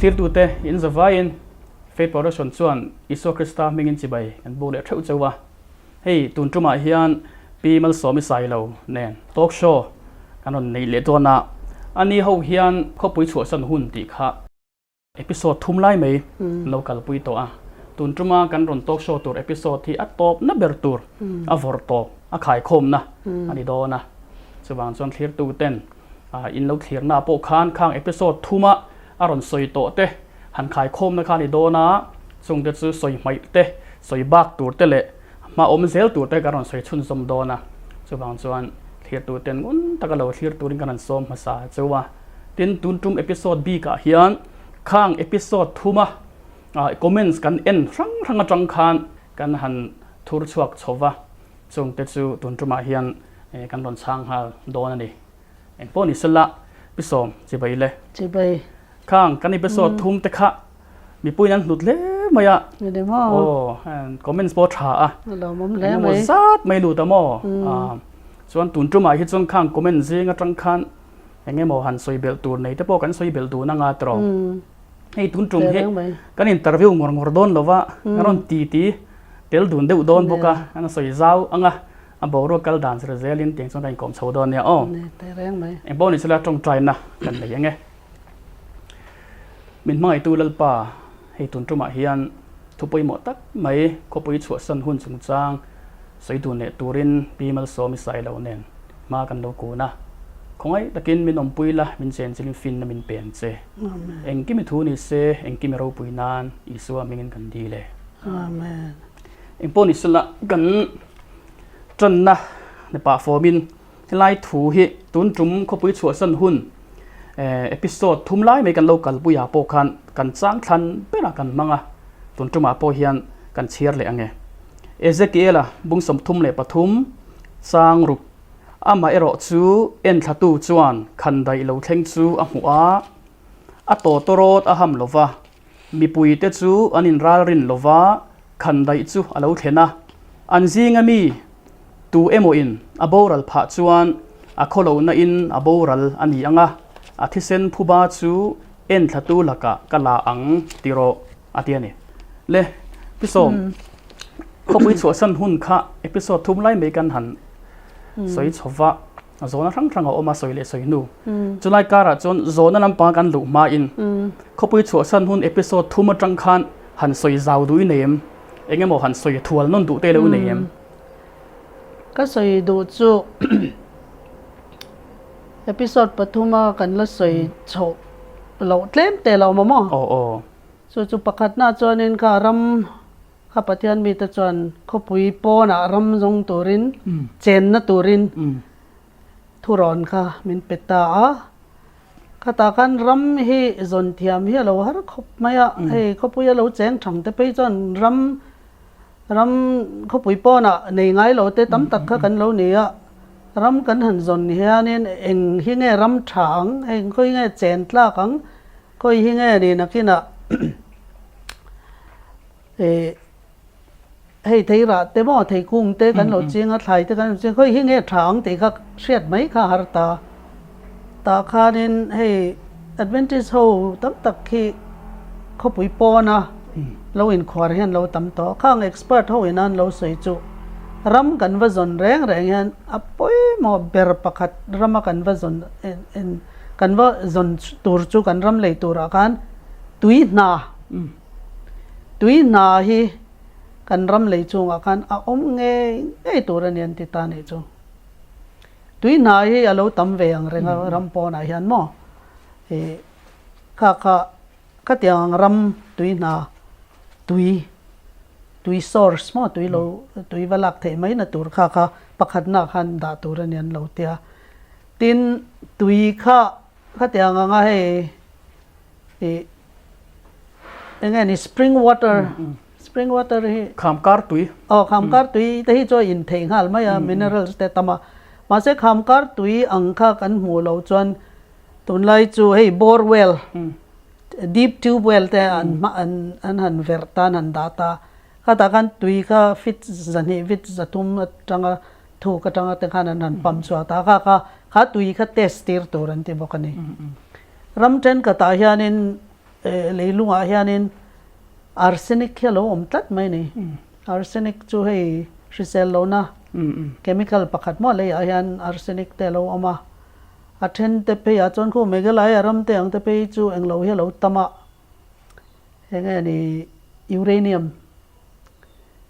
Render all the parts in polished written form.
Thlirtute in zavaiin Faith Production chuan Isua Krista hmingin chibai kan buk leh theuh cheu a. Hei tun tumah hian Pi Malsawmi Sailo nen talk show kan rawn neih leh dawn a, ani ho hian khawpui chhuahsan hun tih kha episode thum lai mai an lo kalpui tawh a. Tun tuma kan rawn talk show tur episode hi a tawpna ber tur a vawrh tawp a khaikhawmna a ni dawn a. Chuvang chuan thlirtu ten in lo thlirna pawh khan khang episode thuma a rawn sawi tawh te han khaikhawmna kha a ni dawn a, chungte chu sawi hmaih te, sawi bak tur te leh hma awm zel tur te kan rawn sawi chhunzawm dawn a. Chuvang chuan thlirtu ten ngun taka lo thlir turin kan rawn sawm hmasa cheu a. Tin, tun tum episode bikah hian khang episode thuma comments kan en hrang hrang atang khan kan han thur chhuak chho va, chungte chu tun tumah hian kan rawn chhang nghal dawn a ni. Eng pawh ni sela, Pi Sawm, chibai le. Chibai. Khang kan episode thum te kha mipuiin an hlut hle mai a. Ni maw? Aw, comments pawh tha a. A lawmawm hle mai. Engemaw zat mai lut a maw? Chuan tun tumah hi chuan khang comment zing atang khan engemaw han sawi belh tur nei te pawh kan sawi belh dun anga tiraw. Hei tun tum hi kan interview ngawr ngawr dawn lova, kan rawn ti ti tel dun deuh dawn bawk a, kan sawi zau anga. A boruak kal dan zir zelin tiang chuan ka inkawm chho dawn nia aw. Eng pawh ni sela tawngtaina kan nei ang e. Min hmangaihtu Lalpa, hei tun tumah hian thu pawimawh tak mai khawpui chhuahsan hun chungchang sawi dun leh turin Pi Malsawmi Sailo nen hma kan lo kun a. Khawngaih takin min awmpui la, min chenchilin finna min pe ang che. Engkimi thu ni se, engkimi ropui nan Isua hmingin kan dil e. Amen. Eng pawh ni sela kan Tanna ni pah fawmin helai thu hi tun tum khawpui chhuahsan hun episode thum lai mai kan lo kalpui ah pawh khan kan chang thlan berah kan hmang a, tun tumah pawh hian kan chhiar leh ang e. Ezekiela bung 33 chang ruk amaherawh chu enthlatu chuan khandaih lo thleng chu a hmuh a, a tawtawrawt a ham lova, Mipuite chu an inralrin lo va, khandaih chu a lo thlen a. An zinga mi tu emawin a boral phah chuan a khawlohna in a boral a ni ang a, a thisen phuba chu enthlatu lakah ka la ang ti rawh, a ti a ni. Le, Pi Sawm, khawpui chhuahsan hun kha episode thum lai mai kan han sawi chho va. Zawhna hrang hrang a awm a, sawi leh sawi hnu. Chulai karah chuan zawhna lampanga kan luh hmain khawpui chhuahsan hun episode thum atang khan han sawi zau duh i nei em? Eng emaw han sawi thual nawn duh te lo i nei em? Ka sawi duh chu episode pathuma kan la sawi chhoh loh tlem te lo awm a maw? Aw aw. Chu chu pakhatna chuanin kha ram Kha Pathian mite chuan khawpui pawnah ram zawng turin, chenna turin thurawn kha min pe ta a. Khatah khan ram hi zawn thiam hi a lo har khawp mai a, hei khawpui a lo cheng thang te phei chuan ram ram khawpui pawnah nei ngai lo te tam tak kha kan lo ni a. Ram kan han zawn hianin eng hi nge ram tha ang, eng khawi nge chen tlak ang, khawi hi nge ni nakinah Eh hei thei rah te maw thei kung te kan lo ching a thlai te kan lo ching khawi hi nge tha ang tih kha hriat mai kha har ta tah khanin hei Adventist ho tam tak hi khawpui pawna lo inkhuar hian lo tam tawh khang expert ho ina an lo sawi chu ram kan va zawn reng reng hian a pawimawh ber pakhat rama kan va zawn kan va zawn tur chu kan ram lei turah khan tui hna. Tui hna hi kan ram lei chungah khan a awm ngei ngei tur a ni an ti ta nih chu. Tui hna hi a lo tam ve ang reng a ram pawnah hian maw ih kha kha khatiang ang ram tui hna tui tui source maw tui lo tui va lak theih mai na tur kha kha pakhatna khan dah tur a ni an lo tia. Tin tui kha khatiang anga hei ih eng nge ni spring water spring water hi khamkar tui aw khamkar tui te hi chu a in theih nghal mai a minerals te tam a mahse khamkar tui ang kha kan hmuh loh chuan tunlai chu hei bore well deep tube well te an hma an an han verh tan han dah ta khatah khan tui kha fit zahnih fit zathum atanga thuk atanga te khan an han pump chhuah ta kha kha kha tui kha test tir tur an ti bawk a ni. Ram thenkhatah hianin. leilungah hianin arsenic hi a lo awm tlat mai a ni. Arsenic chu hei hrisel lohna chemical pakhat maw leiah hian arsenic te a lo awm a. A then te pheiah chuan khu Meghalaya ram te ang te phei chu englo hi a lo tam a, eng nge ni uranium,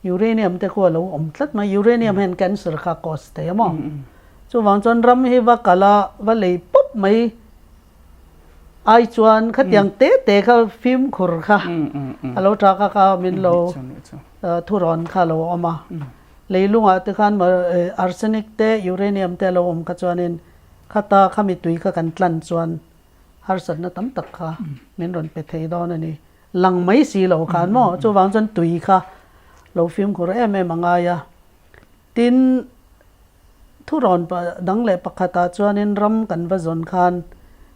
uranium te khu a lo awm tlat mai, uranium hian cancer kha cause thei a maw? Chuvang chuan ram hi va kal a, va lei pawp mai ai chuan khatiang te te kha fimkhur kha a lo tha kha kha min lo thurawn kha a lo awm a. Leilungah te khan arsenic te uranium te a lo awm kha chuanin khata khami tui kha kan tlan chuan harsatna tam tak kha min rawn pe thei dawn a ni. Lang mai si lo khan maw chuvang chuan tui kha lo fimkhur em em a ngai a. Tin, thurawn dang leh pakhatah chuanin ram kan va zawn khan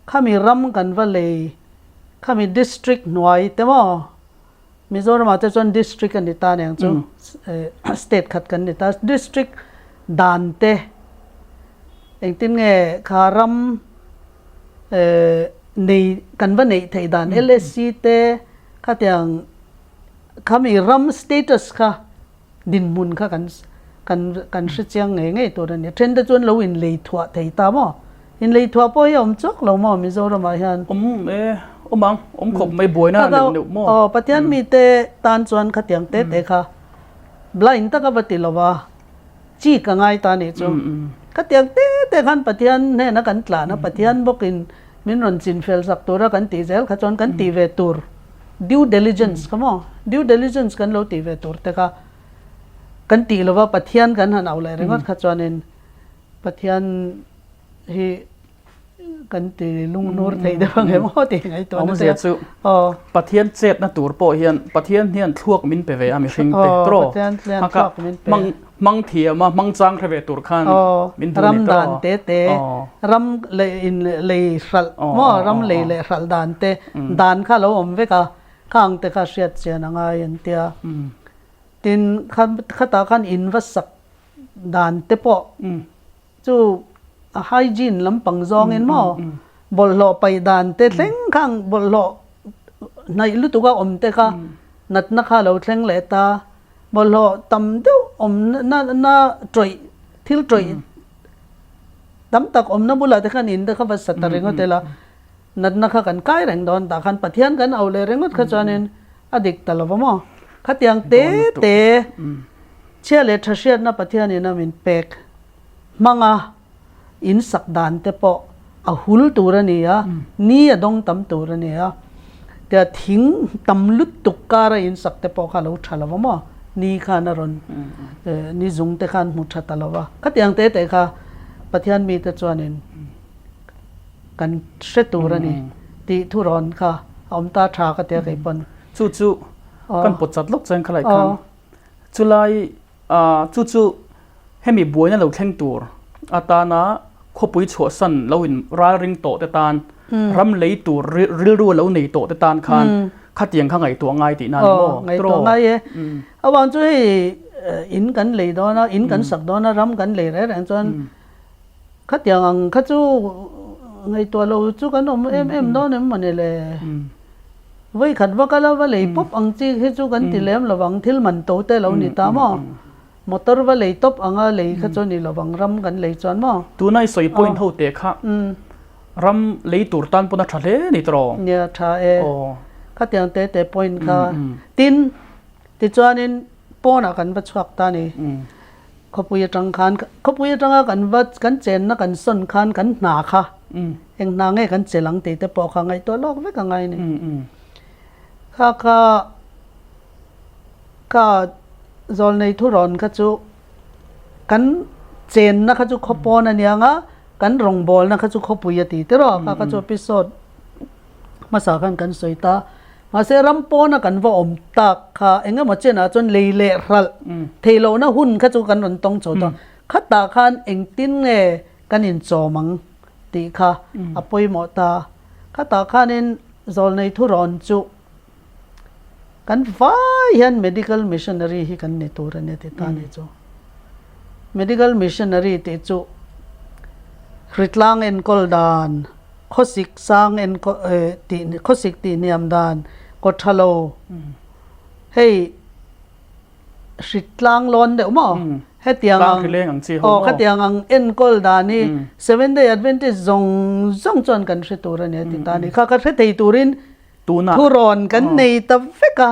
khami ram kan va lei khami district hnuai te maw Mizoramah te chuan district a ni ta aniang chu state khat kan ni ta district dan te engtin nge kha ram nei kan va neih theih dan LSC te khatiang khami ram status kha Dinhmun kha kan kan kan hre chiang ngei ngei tur a ni. Then te chuan lo inlei thuah thei ta maw? Inlei thuah pawh hi a awm chawk lo maw Mizoramah hian? Awm e, awm ang, awm khawp mai buaina neuh neuh maw? Aw, Pathian mite tan chuan khatiang te te kha blind taka va ti lova chi ka ngai ta nih chu. Khatiang te te khan Pathian hnena kan tlan a, Pathian bawkin min rawn chinfel sak tura kan tih zel kha chuan kan tih ve tur. Due diligence kha maw? Due diligence kan lo tih ve tur te kha kan tih lova Pathian kan han auh leh ringawt kha chuanin Pathian hi kan ti lunghnur thei deuh ang em aw tih ngaihtuahna te Awmzia chu Pathian chetna tur pawh hian Pathian hian thluak min pe ve a mihring te tawrh aw Pathian hian thluak min pe hmang thiam a hmang chang hre ve tur khan min duh ni tawrh aw ram dan te te ram lei in lei hralh maw ram lei leh hralh dan te dan kha lo awm vek a khang te kha hriat chian a ngai an tia tin khatah khan in va sak dan te pawh Chu a hygiene lampang zawngin maw bawlhhlawh paih dan te thleng khang bawlhhlawh hnaih lutuk a awm te kha natna kha lo thleng leh ta, bawlhhlawh tam deuh awm na na tawih thil tawih tam tak awmna bulah te khan in te kha va sa ta ringawt ila natna kha kan kai reng dawn tah khan Pathian kan auh leh ringawt kha chuanin a dik ta lo va maw khatiang te te Chhia leh tha hriatna Pathianin a min pek hmanga in sak dan te pawh a hul tur a ni a, ni a dawng tam tur a ni a, tia thing tam lutuk kara in sak te pawh kha a lo tha lo va maw, ni khan a rawn ni zung te khan hmu tha ta lo va, khatiang te te kha Pathian mite chuanin kan hre tur a ni tih thurawn kha a awm ta tha ka tia kei pawn. Chu chu kan pawt chat lawk chuan khalai khan Chulai chu chu hemi buaina lo thleng tur atana khawpui chhuahsan lo in ralring tawh te tan, ram lei tur rilru lo nei tawh te tan khan khatiang kha ngaihtuah ngai tihna a ni maw? Aw, ngaihtuah ngai e. Avang chu hei in kan lei dawn a, in kan sak dawn a, ram kan lei reng reng chuan khatiang ang kha chu ngaihtuah lo chu kan awm em em dawn em mawni le? Vawi khat va kal a, va lei pawp ang chi hi chu kan ti lem lo vang, thil man to te lo ni ta maw? Motor va lei tawp anga lei kha chu ni lo vang, ram kan lei chuan maw? Tuna i sawi point ho te kha ram lei tur tan pawn a tha hle ni tawh. Nia tha e. Khatiang te te point kha. Tin, tichuanin pawnah kan va chhuak ta ni. Khawpui atang khan, khawpui atanga kan va kan chenna kan sawn khan kan hna kha eng hna nge kan chelh ang tih te pawh kha ngaihtuah lawk vek a ngai a ni. Kha kha kha zawlnei thurawn kha chu kan chenna kha chu khawpawn a niang a, kan rawngbawlna kha chu khawpui a ti tiraw kha kha chu episode hmasa khan kan sawi ta. Mahse ram pawna kan va awm tak kha eng emaw chenah chuan lei leh hralh theih lohna hun kha chu kan rawn tawng chho ta. Khatah khan engtin nge kan inchawm ang tih kha a pawimawh ta. Khatah khanin zawlnei thurawn chu kan vai hian medical missionary hi kan ni tur a ni ti ta ni chu. Medical missionary tih chu hritlang enkawl dan. Khawsik sang enkawl tih khawsik tih hniam dan kaw tha lo hei hrit tlang lawn deuh maw hetiang ang aw khatiang ang enkawl dan hi Seventh Day Adventist zawng zawng chuan kan hre tur a ni a ti ta a ni. Kha ka hre thei turin thurawn kan nei ta vek a,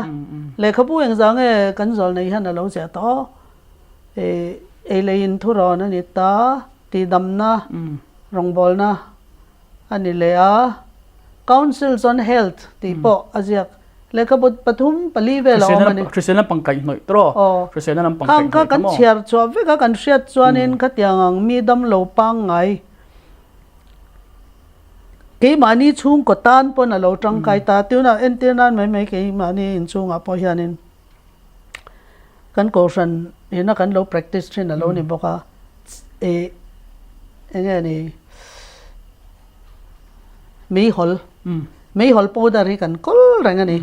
lehkhabu engzah nge kan zawl nei hian a lo ziah tawh aw ei leiin thurawn a ni ta. Tihdamna rawngbawlna a ni leh a, Councils on Health tih pawh a ziak. Lehkhabu pathum pali vel a awm a ni. Hriselna lampang kaihhnawih tawh aw. Aw. Hriselna lampang kaihhnawih tawh maw? Khang kha kan chhiar chhuah vek a, kan hriat chuanin khatiang ang mi damlo pangngai keimahni chhungkaw tan pawn a lo tangkai ta. Tunah entir nan mai mai keimahni inchhungah pawh hianin Kan kohhran ina kan lo practice thin a lo ni bawk a, ih eng nge ni meihawl meihawl powder hi kan kawl reng a ni.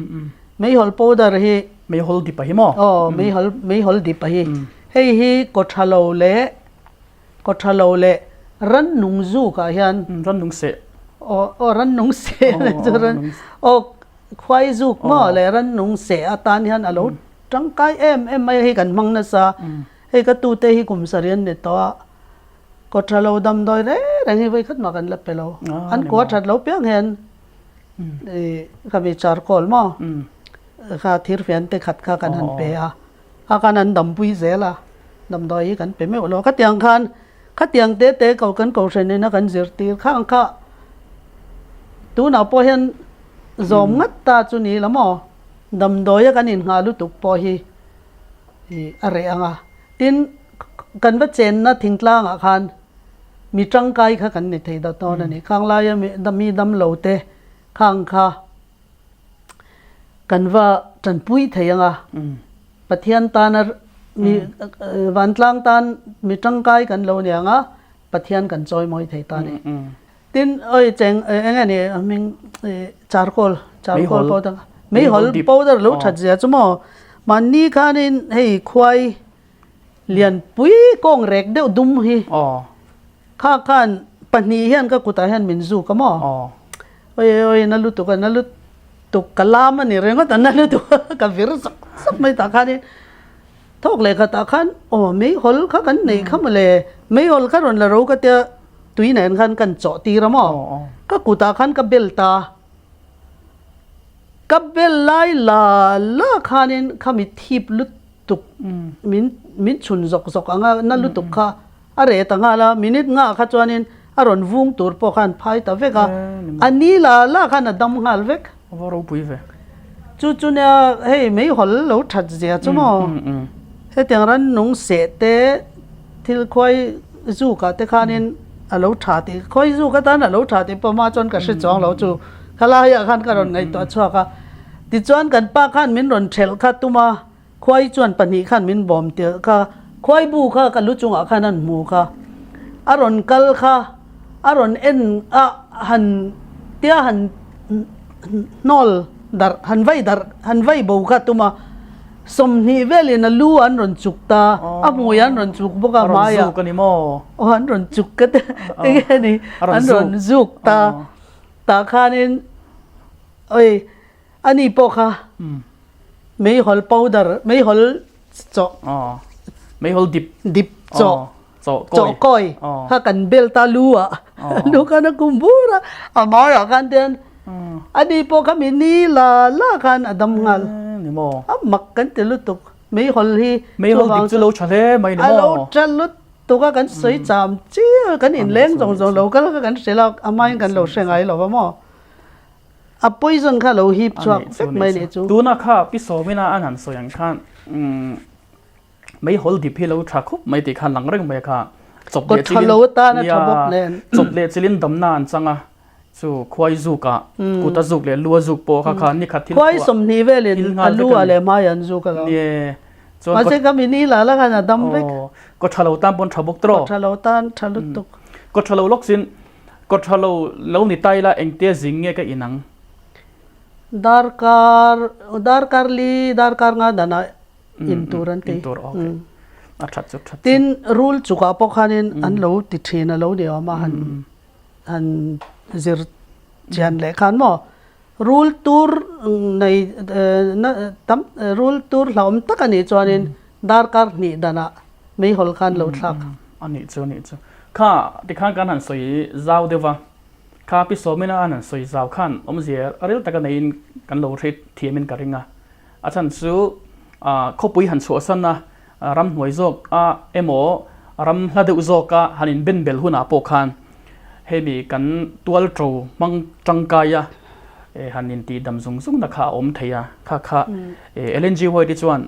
Meihawl powder hi Meihawl dip a hi maw? Aw meihawl meihawl dip a hi. Hei hi kaw tha lo leh kaw tha lo leh rannung zuk ah hian Rannung seh. Aw aw rannung seh aw Khuai zuk maw leh rannung seh atan hian a lo tangkai em em mai a, hei kan hmang nasa. Hei ka tute hi kum sarih an ni tawh a, kaw tha lo damdawi reng reng hi vawikhat mah kan la pe lo. An kua that lo piang hian ih khami charcoal maw kha thirfian te khat kha kan han pe a, kha khan an dampui zel a, damdawi hi kan pe meuh lo. Khatiang khan Khatiang te te ko kan kohhran ina kan zirtir kha ang kha tunah pawh hian zawm ngat ta chu ni la maw? Damdawia kan innghah lutuk pawh hi ih a reh ang a. Tin, kan va chenna thingtlangah khan mi tangkai kha kan ni thei dawt dawn a ni. Khang laia mi damlo te khang kha Kan va tanpui thei ang a, Pathian tana mi vantlang tan mi tangkai kan lo ni ang a, Pathian kan chawimawi thei ta a ni. Tin, oi cheng eng nge ni a hming charcoal, charcoal powder, meihawl powder lo that zia chu maw, mahni khanin hei khuai Lianpui kawng rek deuh dum hi. Kha khan pahnih hian ka kutah hian min zuk a maw? Oi oi na lutuk a na lutuk ka lam a ni ringawt a na lutuk a ka vir zak zak mai tah khanin thawk leh khatah khan aw meihawl kha kan neih kha mawle meihawl kha rawn la ro ka tia tui nen khan kan chawh tir a maw? Ka kutah khan ka bel ta. Ka bel lai la la khanin khami thip lutuk tuk min min chhun zawk zawk ang a na lutuk kha a reh ta nghal a minute nghah kha chuanin a rawn vung tur pawh khan phai ta vek a a ni la la khan a dam nghal vek. A va ropui ve. Chu chu nia hei meihawl lo that zia chu maw hetiang rannung seh te thil khuai zuk ah te khanin a lo tha tih khuai zuk atan a lo tha tih pawh hma chuan ka hre chuang lo chu khalai ah khan ka rawn ngaihtuah chhuak a tichuan kan pa khan min rawn thelh kha tum a. Khuai chuan pahnih khan min bawm tirh kha, khuai bu kha ka lu chungah khan an hmu kha. A rawn kal kha, a rawn en a, han tia han hnawl darh, han vai darh, han vai bo kha tum a, 20 velin a lu an rawn chuk ta, a hmui an rawn chuk bawk a, hmaiah. A rawn zuk a ni maw? Aw, an rawn chuk ka ti, enge ni, an rawn zuk ta, tah khanin, oi, ani pawh kha, Meihawl powder, meihawl chawh. Aw. Meihawl dip. Dip chawh. Chawh kawi. Chawh kawi. Kha kan bel ta lu ah. Lu khan a kum bur a. A hmai ah khan ten ani pawh kha mi ni la la khan a dam nghal. Ni maw. A mak kan ti lutuk. Meihawl hi. Meihawl dip chu lo tha hle mai ni maw. A lo tha lutuk a kan sawi cham chial kan inleng zawng zawng lo kal kha kan hre lo a hmain kan lo hre ngai lo va maw. A poison kha lo hip chhuak vek mai nih chu. Tuna kha Pi Sawmina an han sawi ang khan meihawl dip hi lo tha khup mai tih khan lang reng mai a kha. Chawp leh chilin nia chawp leh chilin damna an chang a chu khuai zuk ah kut a zuk leh lu a zuk pawh kha kha nikhat thil Khuai 20 velin a lu ah leh hmai an zuk alawm. Nie chuan Mahse kha mini la la khan a dam vek. Kaw tha lo tan pawn tha bawk tawh. Kaw tha lo tan tha lutuk. Kaw tha lo lawk sin Kaw tha lo lo ni ta ila engtia zing nge ka inang? Darkar, darkar li, darkar nga danah in tur an ti. In tur, okay. A that chu that chu. Tin, rul chukah pawh khanin an lo ti thin a lo ni awm a, han han zir. chian leh khan maw rul tur nei tam rul tur hlauhawm tak a nih chuanin darkar hnih danah meihawl khan lo thlak. A nih chu a nih chu. Kha tikhan kan han sawi zau deuh va, kha pi sawmina an han sawi zau khan awmzia ril taka neiin kan lo hre thiamin ka ring a. A chhan chu khawpui han chhuahsan a, ramhnuai zawk a emaw ram hla deuh zawk a han inben bel hunah pawh khan hemi kan tual to hmang tangkai a han intih dam zung zung na kha a awm thei a, kha kha Ellen G White-i chuan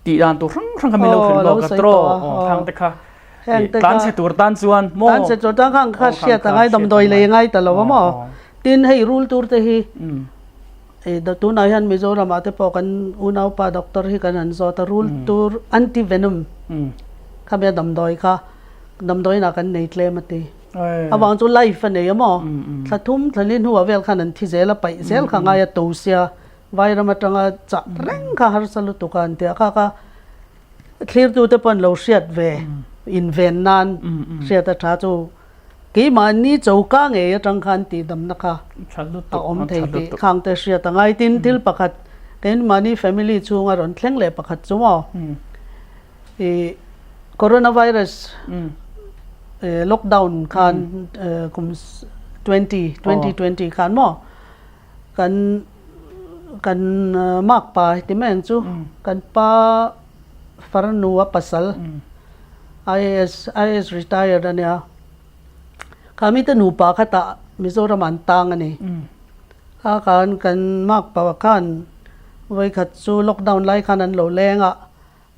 tih dan tur hrang hrang kha min lo hrilh lawk a tiraw khang te kha tlan chhe tur tan chuan maw tlan chhe tur tan khan kha hriat a ngai damdawi lei a ngai ta lo a maw tin hei rul tur te hi Tunah hian Mizoramah te pawh kan unaupa doctor hi kan han zawt a, rul tur anti venom khami a damdawi kha damdawiinah kan nei tlem a ti. Avang chu life a nei a maw? Thla thum thla li hnuah vel khan an thi zel a, paih zel kha ngai a to sia, vairam atanga chah reng kha harsa lutuk a an ti a, kha kha thlirtute pawh an lo hriat ve inven nan hriat a tha chu. Keimahni choka ngei atang khan tihdamna kha a awm thei tih khangte hriat a ngai. Tin, thil pakhat keimahni family chhunga rawn thleng leh pakhat chu maw ih coronavirus lockdown khan kum 20 2020 khan maw kan kan makpa ti mai ang chu kan pa farnu a pasal IAS IAS retired a nia. Kha mite nupa kha tah Mizoram an tang a ni. Kha khan kan mark pa khan vawikhat chu lockdown lai khan an lo leng a,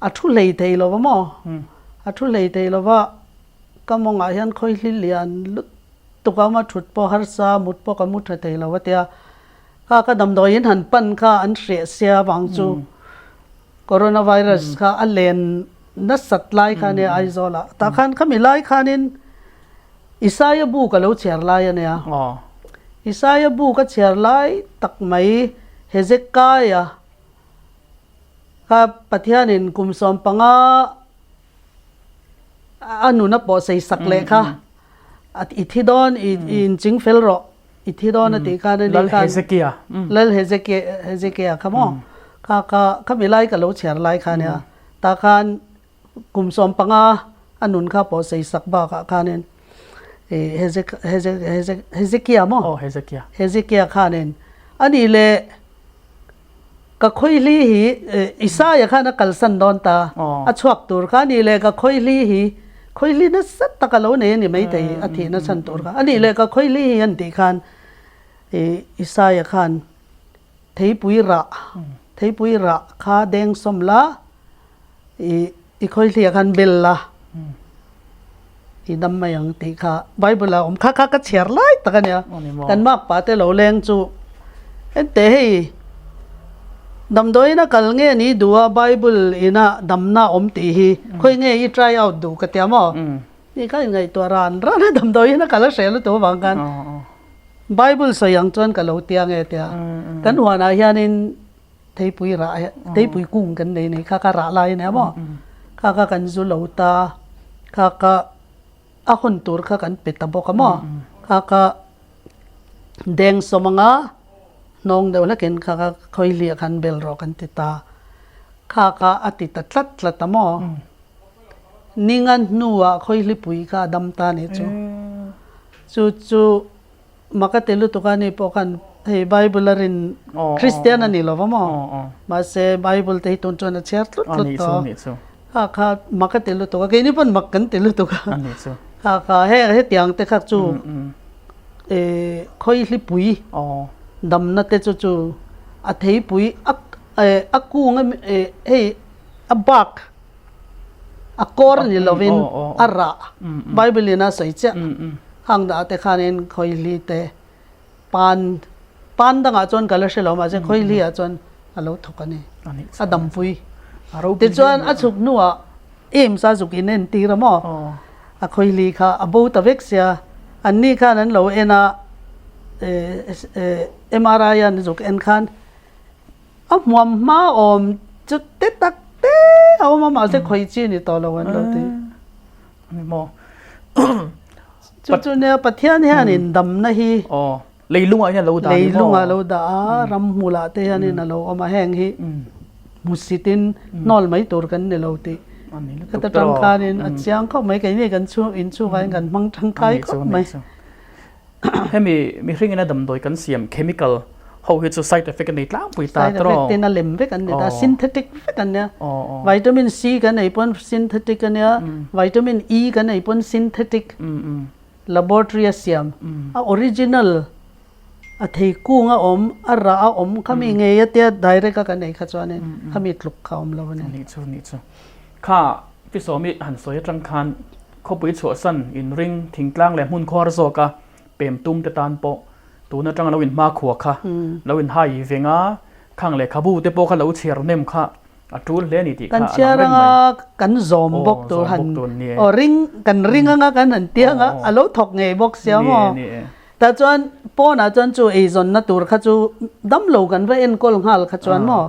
a thu hlei thei lo va maw? A thu hlei thei lo va, ka mawngah hian khawihli lian lutuk a awm a, thut pawh harsa, mut pawh ka mu tha thei lo a tia. Kha ka damdawiin han pan kha an hreh sia vang chu. Coronavirus kha a len nasat lai kha ania Aizawl ah. Tah khan khami lai khanin Isaia bu ka lo chhiar lai ania. Isaia bu ka chhiar lai tak mai Hezekiah kha Pathianin kum 15 a nun a pawh sei sak leh kha i thi dawn i inching fel rawh. I thi dawn a tih khan a ni khan. Lal Hezekiah. Lal Hezekiah kha maw? Kha kha khami lai ka lo chhiar lai kha nia. Tah khan kum 15 a nun kha pawh sei sak bakah khanin Hezekiah maw? Aw Hezekiah. Hezekiah khanin a nih leh Ka khawihli hi Isaiah khan a kalsan dawn ta, a chhuak tur kha a nih leh ka khawihli hi khawihli nasa tak a lo nei a ni maithei a thihna chhan tur kha a nih leh ka khawihli hi an tih khan Isaiah khan theipui rah theipui rah kha dengsawm la I i khawihliah khan bel la, i dam mai ang tih kha Bible ah a awm. Kha kha ka chhiar lai tak a nia. Kan makpa te lo leng chu ente hei damdawiin a kal nge ni duh a Bible ina damna a awm tih hi khawi nge i try out duh ka tia maw? Ni kha inngaihtuah ran ran a damdawiin a kal a hreh lutuk avang khan Bible sawi ang chuan ka lo tia nge tia. Kan huanah hianin Theipui rah hi theipui kung kan nei nei kha kha rah lai a nia maw? Kha kha kan zu lo ta, kha kha a hun tur kha kan pe ta bawk a maw? Kha kha deng sawm anga hnawng deuh hlakin kha kha khawihliah khan bel rawh kan ti ta. Kha kha a ti ta tlat tlat a maw? Ninga hnuah khawihlipui kha a dam ta a nih chu. Chu chu. Mak a ti lutuk a ni pawh khan hei Bible a rin Christian a ni lo va maw? Mahse Bible te hi tun chuan a chhiar tlut tlut tawh a. Kha kha mak a ti lutuk a, keini pawn mak kan ti lutuk a. Kha kha he hetiang te kha chu khawihlipui damna te chu chu a theipui a a kung hei a bak a kawr ni lovin a rah Bible in a sawi chiah. Hang dah te khanin khawihli te pan pan dangah chuan ka la hre lo mahse khawihli ah chuan a lo thawk a ni a dampui tichuan a chhuk hnuah AIMS a zuk in entir a maw a khawihli kha a bo ta vek sia an ni khan an lo en a MRI an zuk en khan a hmuam hma awm chu te tak te a awm a mahse khawih chi ni tawh lo an lo ti. Ani maw? Chu chu nia Pathian hianin damna hi. Aw. Leilungah hian a lo dah ni maw? Leilungah a lo dah a, ramhmulah te hianin a lo awm a, heng hi hmusitin hnawl mai tur kan ni lo tih khata tang khanin a chiang khawp mai, keini kan chhung inchhungah hian kan hmang tangkai khawp mai. Hemi mihringin a damdawi kan siam chemical ho hi chu side effect a nei tlangpui ta tawh. Side effect ten a lem vek an ni ta, synthetic vek an nia. Vitamin C kan ei pawn synthetic a nia, vitamin E kan ei pawn synthetic. Laboratory a siam, a original a theikung a awm, a rah a awm khami ngei a tia direct a kan ei kha chuanin khami tluk kha a awm lo a ni. Nih chu, nih chu. Kha Pisawmi han sawi atang khan khawpui chhuahsan inring thingtlang leh hmun khuar zawka pem tum te tan pawh tun atanga lo inhmakhua kha lo inhai veng a, khang lehkhabu te pawh kha lo chhiar hnem kha A tul hle a ni tih kha a lang reng mai. Kan zawm bawk tur han aw ring kan ring anga kan han tiang a a lo thawk ngei bawk sia maw. Tah chuan pawnah chuan chu eizawnna tur kha chu damlo kan va enkawl nghal kha chuan maw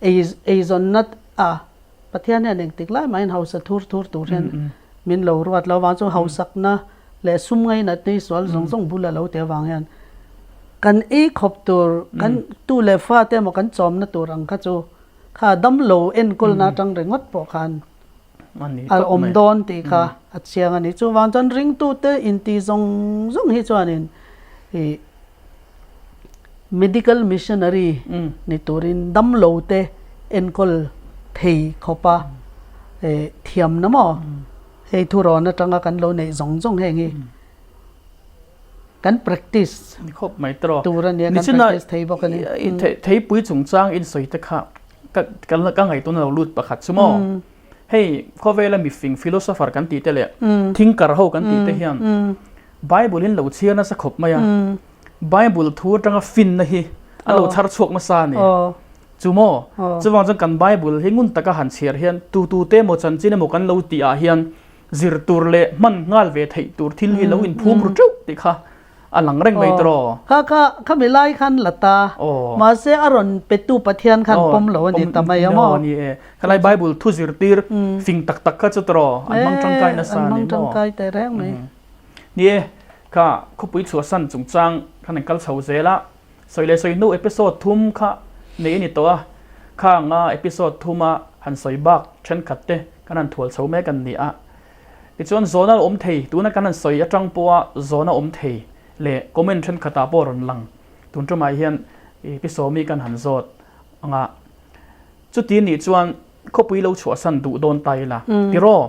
ei eizawnna a Pathian hian engtik lai mahin hausa thur thur tur hian min lo ruat lo avang chu hausakna leh sum ngainat nei sual zawng zawng bul a lo ti avang hian kan ei khawp tur kan tu leh fate emaw kan chawmna tur ang kha chu Kha damlo enkawlna atang ringawt pawh khan a awm dawn tih kha a chiang a ni. Chuvang chuan ringtute inti zawng zawng hi chuanin ih medical missionary ni turin damlote enkawl thei khawpa ih thiamna maw hei thurawn atanga kan lo neih zawng zawng heng hi. Kan practice Ni khawp mai tawh. Tur a nia, kan practice thei bawk a ni. Theipui chungchang in sawi te kha ka ka ngaihtuahna lo lut pakhat chu maw. Hei khawvela mifing philosopher kan tih te leh thinker ho kan tih te hian Bible in lo chhiar nasa khawp mai a. Bible thu atanga finna hi an lo chhar chhuak nasa a ni. Chu maw? Chuvang chuan kan Bible hi ngun taka han chhiar hian tu tu te emaw chanchin emaw kan lo tih ah hian Zir tur leh hman nghal ve theih tur thil hi lo inphum ru teuh tih kha a lang reng mai tawh. Kha kha khami lai khan la ta. Mahse a rawn petu Pathian khan pawm lo a ni ta mai a maw? Ni e. Khalai Bible thu zirtir fing tak tak kha chu tawh an hmang tangkai nasa a ni maw? An hmang tangkai teh reng mai. Ni e. Kha khawpui chhuahsan chungchang khan an kal chho zel a. Sawi leh sawi hnu episode thum kha nei a ni tawh a, khanga episode thuma han sawi bak thenkhat te kan han thual chho mek an ni a. Tichuan zawhna awm thei, tuna kan han sawi atang pawha zawhna awm thei leh comment thenkhatah pawh rawn lang tun tumah hian Pi Sawmi kan han zawt ang a. Chuti nih chuan khawpui lo chhuahsan duh dawn ta ila tiraw?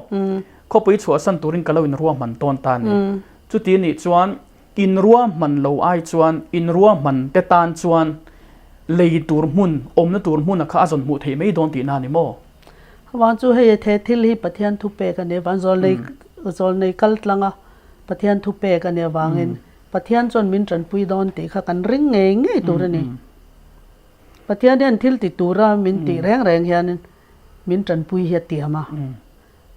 Khawpui chhuahsan turin ka lo inruahman tawn ta a ni. Chuti nih chuan Inruahman lo ai chuan inruahman te tan chuan lei tur hmun, awmna tur hmun a kha a zawn hmuh theih mai dawn tihna a ni maw? Vang chu hei the thil hi Pathian thu pek a ni avang zawlnei zawlnei kal tlang a Pathian thu pek a ni avangin Pathian chuan min tanpui dawn tih kha kan ring ngei ngei tur a ni. Pathian hian thil ti tura min tih reng reng hianin min tanpui hi a tiam a.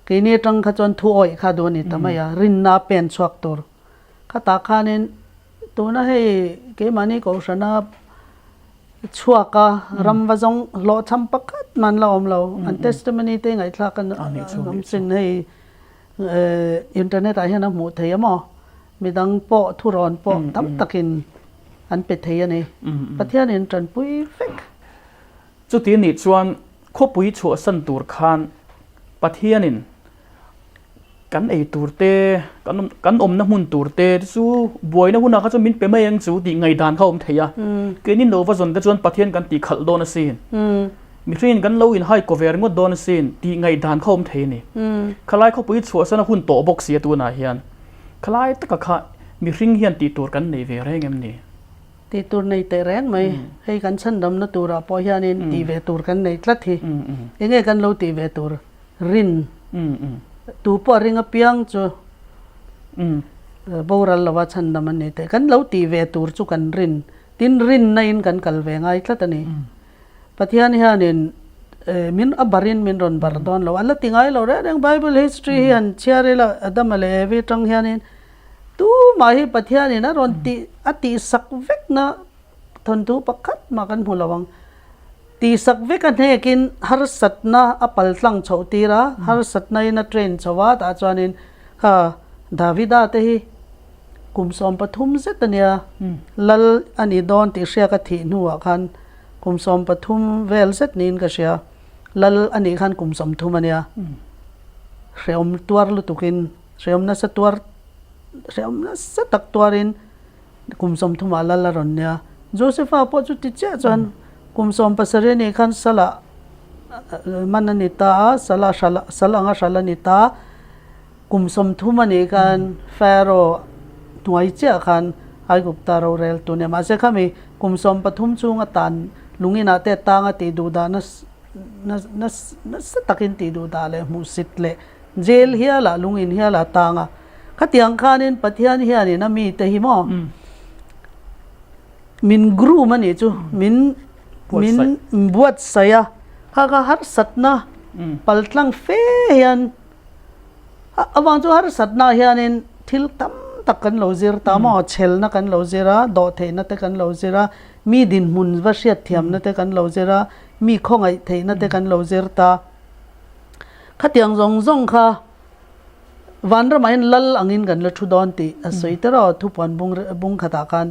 Keini atang kha chuan thu awih kha duh a ni ta mai a, rinna a pen chhuak tur. Khatah khanin tuna hei keimahni kohhrana chhuak a ram va zawng hlawhchham pakhat man la awm lo an testimony te ngaihthlak an awm chin hei internet ah hian a hmuh thei a maw midang pawh thurawn pawh tam takin an pe thei a ni Pathianin tanpui vek. Chuti nih chuan khawpui chhuahsan tur khan Pathianin Kan ei tur te, kan kan awmna hmun tur te chu buaina hunah kha chuan min pe mai ang chu tih ngaihdan kha a awm thei a. Keini lo va zawn te chuan Pathian kan tih khalh dawn asin. Mihringin kan lo inhai kaw ve ringawt dawn asin tih ngaihdan kha a awm thei a ni. Khalai khawpui chhuahsan a hun tawh bawk si a tunah hian. Khalai taka kha mihring hian tih tur kan nei ve reng em ni? Tih tur nei teh reng mai. Hei kan chhandamna turah pawh hianin tih ve tur kan nei tlat hi. Enge kan lo tih ve tur? Rin. Tu pawh a ring apiang chu boral lova chhandam a ni teh. Kan lo tih ve tur chu kan rin. Tin, rinna in kan kal ve ngai tlat a ni. Pathian hianin min a barin min rawn bar dawn lo. A la ti ngai lo reng reng. Bible history hi han chhiar ila Adama leh Evi atang hianin tumah hi Pathianin a rawn tih a tihsak vekna thawnthu pakhat mah kan hmu lo ang. Tihsak vek a hnekin harsatna a pal tlang chhoh tir a, harsatna in a train chho a, tah chuanin kha Davida te hi Kum 13 zet a nia, lal a ni dawn tih hria ka thih hnuah khan kum 13 vel zet niin ka hria. Lal a nih khan kum 30 a nia. Hrehawm tuar lutukin, hrehawm nasa tuar, hrehawm nasa tak tuarin kum 30 ah lal a rawn nia. Josepha pawh chu ti chiah chuan kum 17 a nih khan salah man a ni ta a, salah hral, sal anga hral a ni ta. Kum 30 a nih khan Pharaoh hnuai chiah khan Aigupta rorel tu nia. Mahse khami kum 13 chhung atan lunginah te tanga tih duh dah nasa takin tih duh dah leh hmuhsit leh jail hialah lungin hialah tang a. Khatiang khanin Pathian hianin a mite hi maw min groom a nih chu min min buatsaih a. Kha kha harsatna paltlang fe hian Avang chu harsatna hianin thil tam tak kan lo zir ta maw? Chhelna kan lo zir a, dawhtheihna te kan lo zir a, mi dinhmun va hriatthiamna te kan lo zir a, mi khawngaih theihna te kan lo zir ta. Khatiang zawng zawng kha vanramah hian lal angin kan la thu dawn tih a sawi ta rawh thupuan bung bung khatah khan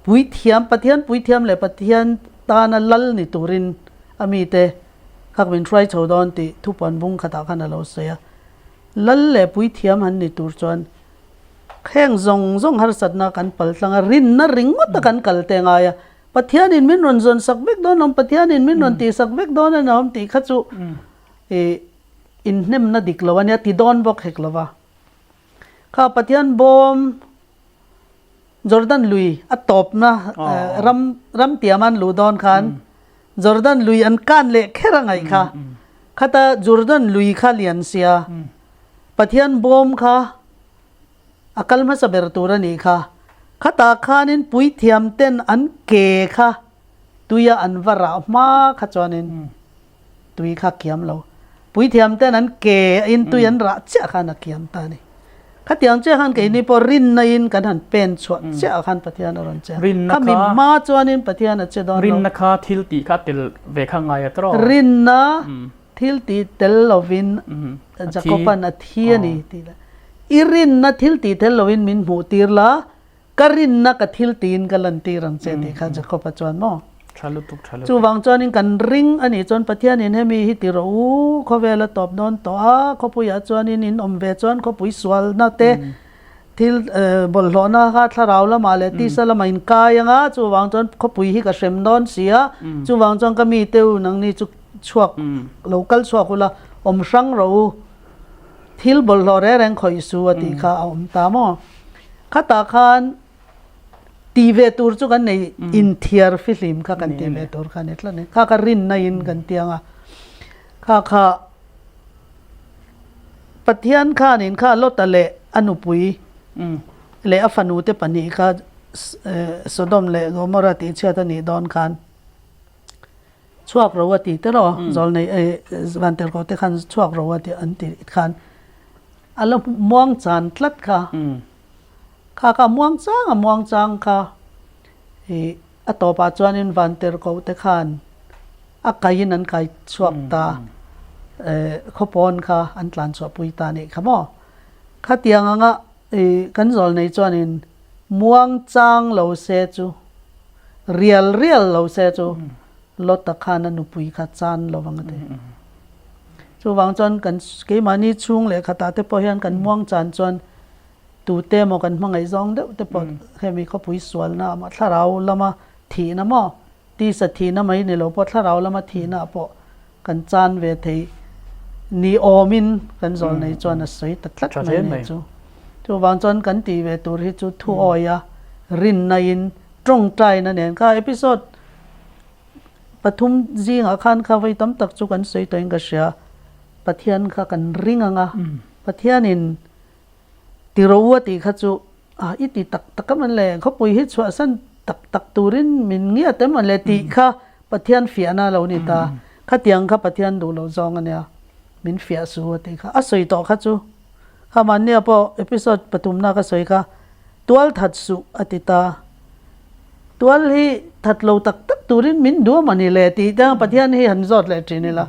puithiam Pathian puithiam leh Pathian tana lal ni turin a mite Khak min hruai chho dawn tih thupuan bung khatah khan a lo sawi a. Lal leh puithiam han ni tur chuan heng zawng zawng harsatna kan pal tlang a, rinna ringawt a kan kal te ngai a. Pathianin min rawn zawn sak vek dawn awm, Pathianin min rawn tih sak vek dawn a ni awm tih kha chu ih inhnemna dik lo a nia ti dawn bawk hek lo va. Kha Pathian bawm Jordan lui a tawpna ram ram tiam an luh dawn khan Jordan lui an kan leh kher a ngaih kha. Khata Jordan lui kha lian sia Pathian bawm kha a kal hmasa ber tur a nih kha. Khatah khanin puithiam ten an ke kha tuia an va rah hma kha chuanin Tui kha kiam lo. Puithiam ten an ke in tui an rah chiah khan a kiam ta a ni. Khatiang chiah khan keini pawh rinna in kan han pen chhuah chiah khan Pathian a rawn che a. Rinna Khami kha hma chuanin Pathian a che dawn lo. Rinna kha thil tih kha tel ve kha ngai a tawh. Rinna thil tih tel lovin A thi. Jakoban a thi a ni tih leh i rinna thil tih tel lovin min hmuh tir la, Ka rinna ka thil tiin ka lantir ang che tih kha Jakob-a chuan maw? Tha lutuk, tha lutuk. Chuvang chuanin kan ring a nih chuan Pathianin hemi hi ti rawh u, khawvel a tawp dawn tawh a, khawpuiah chuanin in awm ve chuan khawpui sualna te, thil bawlhhlawhna kha thlarau lamah leh tisa lamah in kai ang a, chuvang chuan khawpui hi ka hrem dawn si a, chuvang chuan ka mite u nangni chu chhuak lo kal chhuak ula awm hrang rawh u, thil bawlhhlawh reng reng khawih su a tih kha a awm ta maw? Khatah khan ti ve tur chu kan nei inthiar fihlim kha kan ti ve tur kha a ni tlat a ni. Kha kha rinna in kan ti ang a, kha kha Pathian khanin kha Lota leh a nupui leh a fanu te pahnih kha Sodom leh Gomorrah tihchhiat a nih dawn khan chhuak ro a ti te rawh zawlnei vantirhkoh te khan chhuak ro a ti an ti khan A la muang chan tlat kha. Kha kha muang chang a muang chang kha i a tawpah chuanin Vantirhkoh te khan a kaiin an kai chhuak ta khawpawn kha an tlan chhuah pui ta nih kha maw. Khatiang anga i kan zawl nei chuanin muang chang lo se chu rial rial lo se chu Lota khan a nupui kha chan lo vang a ti. Chuvang chuan kan keimahni chhung leh khatah te pawh hian kan muang chan chuan tute emaw kan hmangaih zawng deuh te pawh hemi khawpui sualna ah maw thlarau lama thihna maw tisa thihna mai ni lo pawh thlarau lama thihna ah pawh kan chan ve thei ni awmin kan zawl nei chuan a sawi ta tlat mai ni chu. Chuvang chuan kan tih ve tur hi chu thu awia rinna in tawngtaina nen kha episode Pathum zingah khan kha vawi tam tak chu kan sawi tawhin ka hria. Pathian kha kan ring ang a, Pathianin ti ro a tih kha chu ah i ti tak tak a man le, khawpui hi chhuahsan tak tak turin min ngiat em man le tih kha Pathian fiahna a lo ni ta. Khatiang kha Pathian duh loh zawng a nia, min fiah su a tih kha. A sawi tawh kha chu kha mahnia pawh episode pathumna ka sawi kha tual that suh a ti ta. Tual hi that lo tak tak turin min duam a ni le tih te Pathian hi han zawt leh thin ila,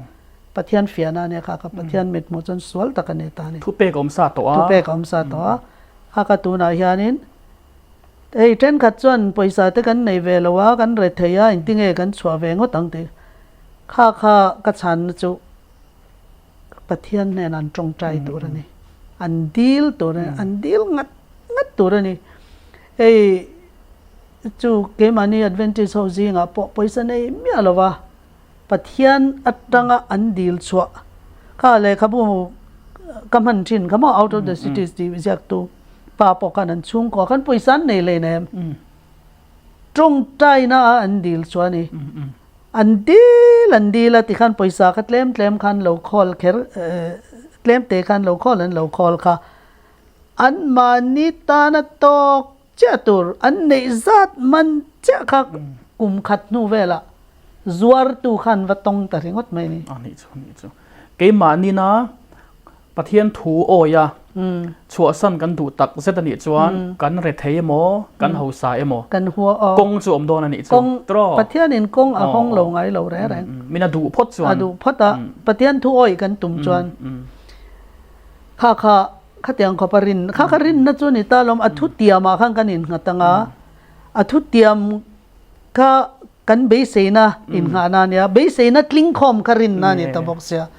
Pathian fiahna a nia kha kha Pathian mithmuh chuan sual tak a ni ta a ni. Thupek a awm sa tawh a. Thupek a awm sa tawh a. Kha kha tunah hianin. Hei thenkhat chuan pawisa te kan nei ve lo a, kan re thei a, engtinge kan chhuah ve ngawt ang tih kha kha ka chhanna chu Pathian hnenah an tawngtai tur a ni. An dil tur a ni, an dil ngat ngat tur a ni. Hei chu keimahni Adventist ho zingah pawh pawisa nei miah lo va, Pathian atanga an dil chhuah kha lehkhabu ka hman thin kha maw Out of the Cities tih ziaktu pa pawh khan an chhungkua khan pawisa an nei hleinem. Tawngtaina a an dil chu a ni. An dil an dil a tikhan pawisa kha tlem tlem khan lo khawl kher tlem te khan lo khawl an lo khawl kha. Anmahni tana tawk chiah tur an neih zat man chiah kha kum khat hnu velah zuartu khan va tawng ta ringawt mai a ni. A nih chu, a nih chu. Keimahni-na Pathian thu awi a, chhuahsan kan duh tak zet a nih chuan kan rethei emaw, kan hausa emaw, kawng chu awm dawn a nih chu. Tiraw? Pathianin kawng a hawng lo ngai lo reng reng. Min a duh phawt chuan. A duh phawt a, Pathian thu awi kan tum chuan kha kha Khatiang khawp a rin, kha kha rinna chu ni ta lawm, a thutiamah khan kan innghat ang a, a thutiam kha kan beiseina innghahna a nia, beiseina tling khawm kha rinna a ni ta bawk sia,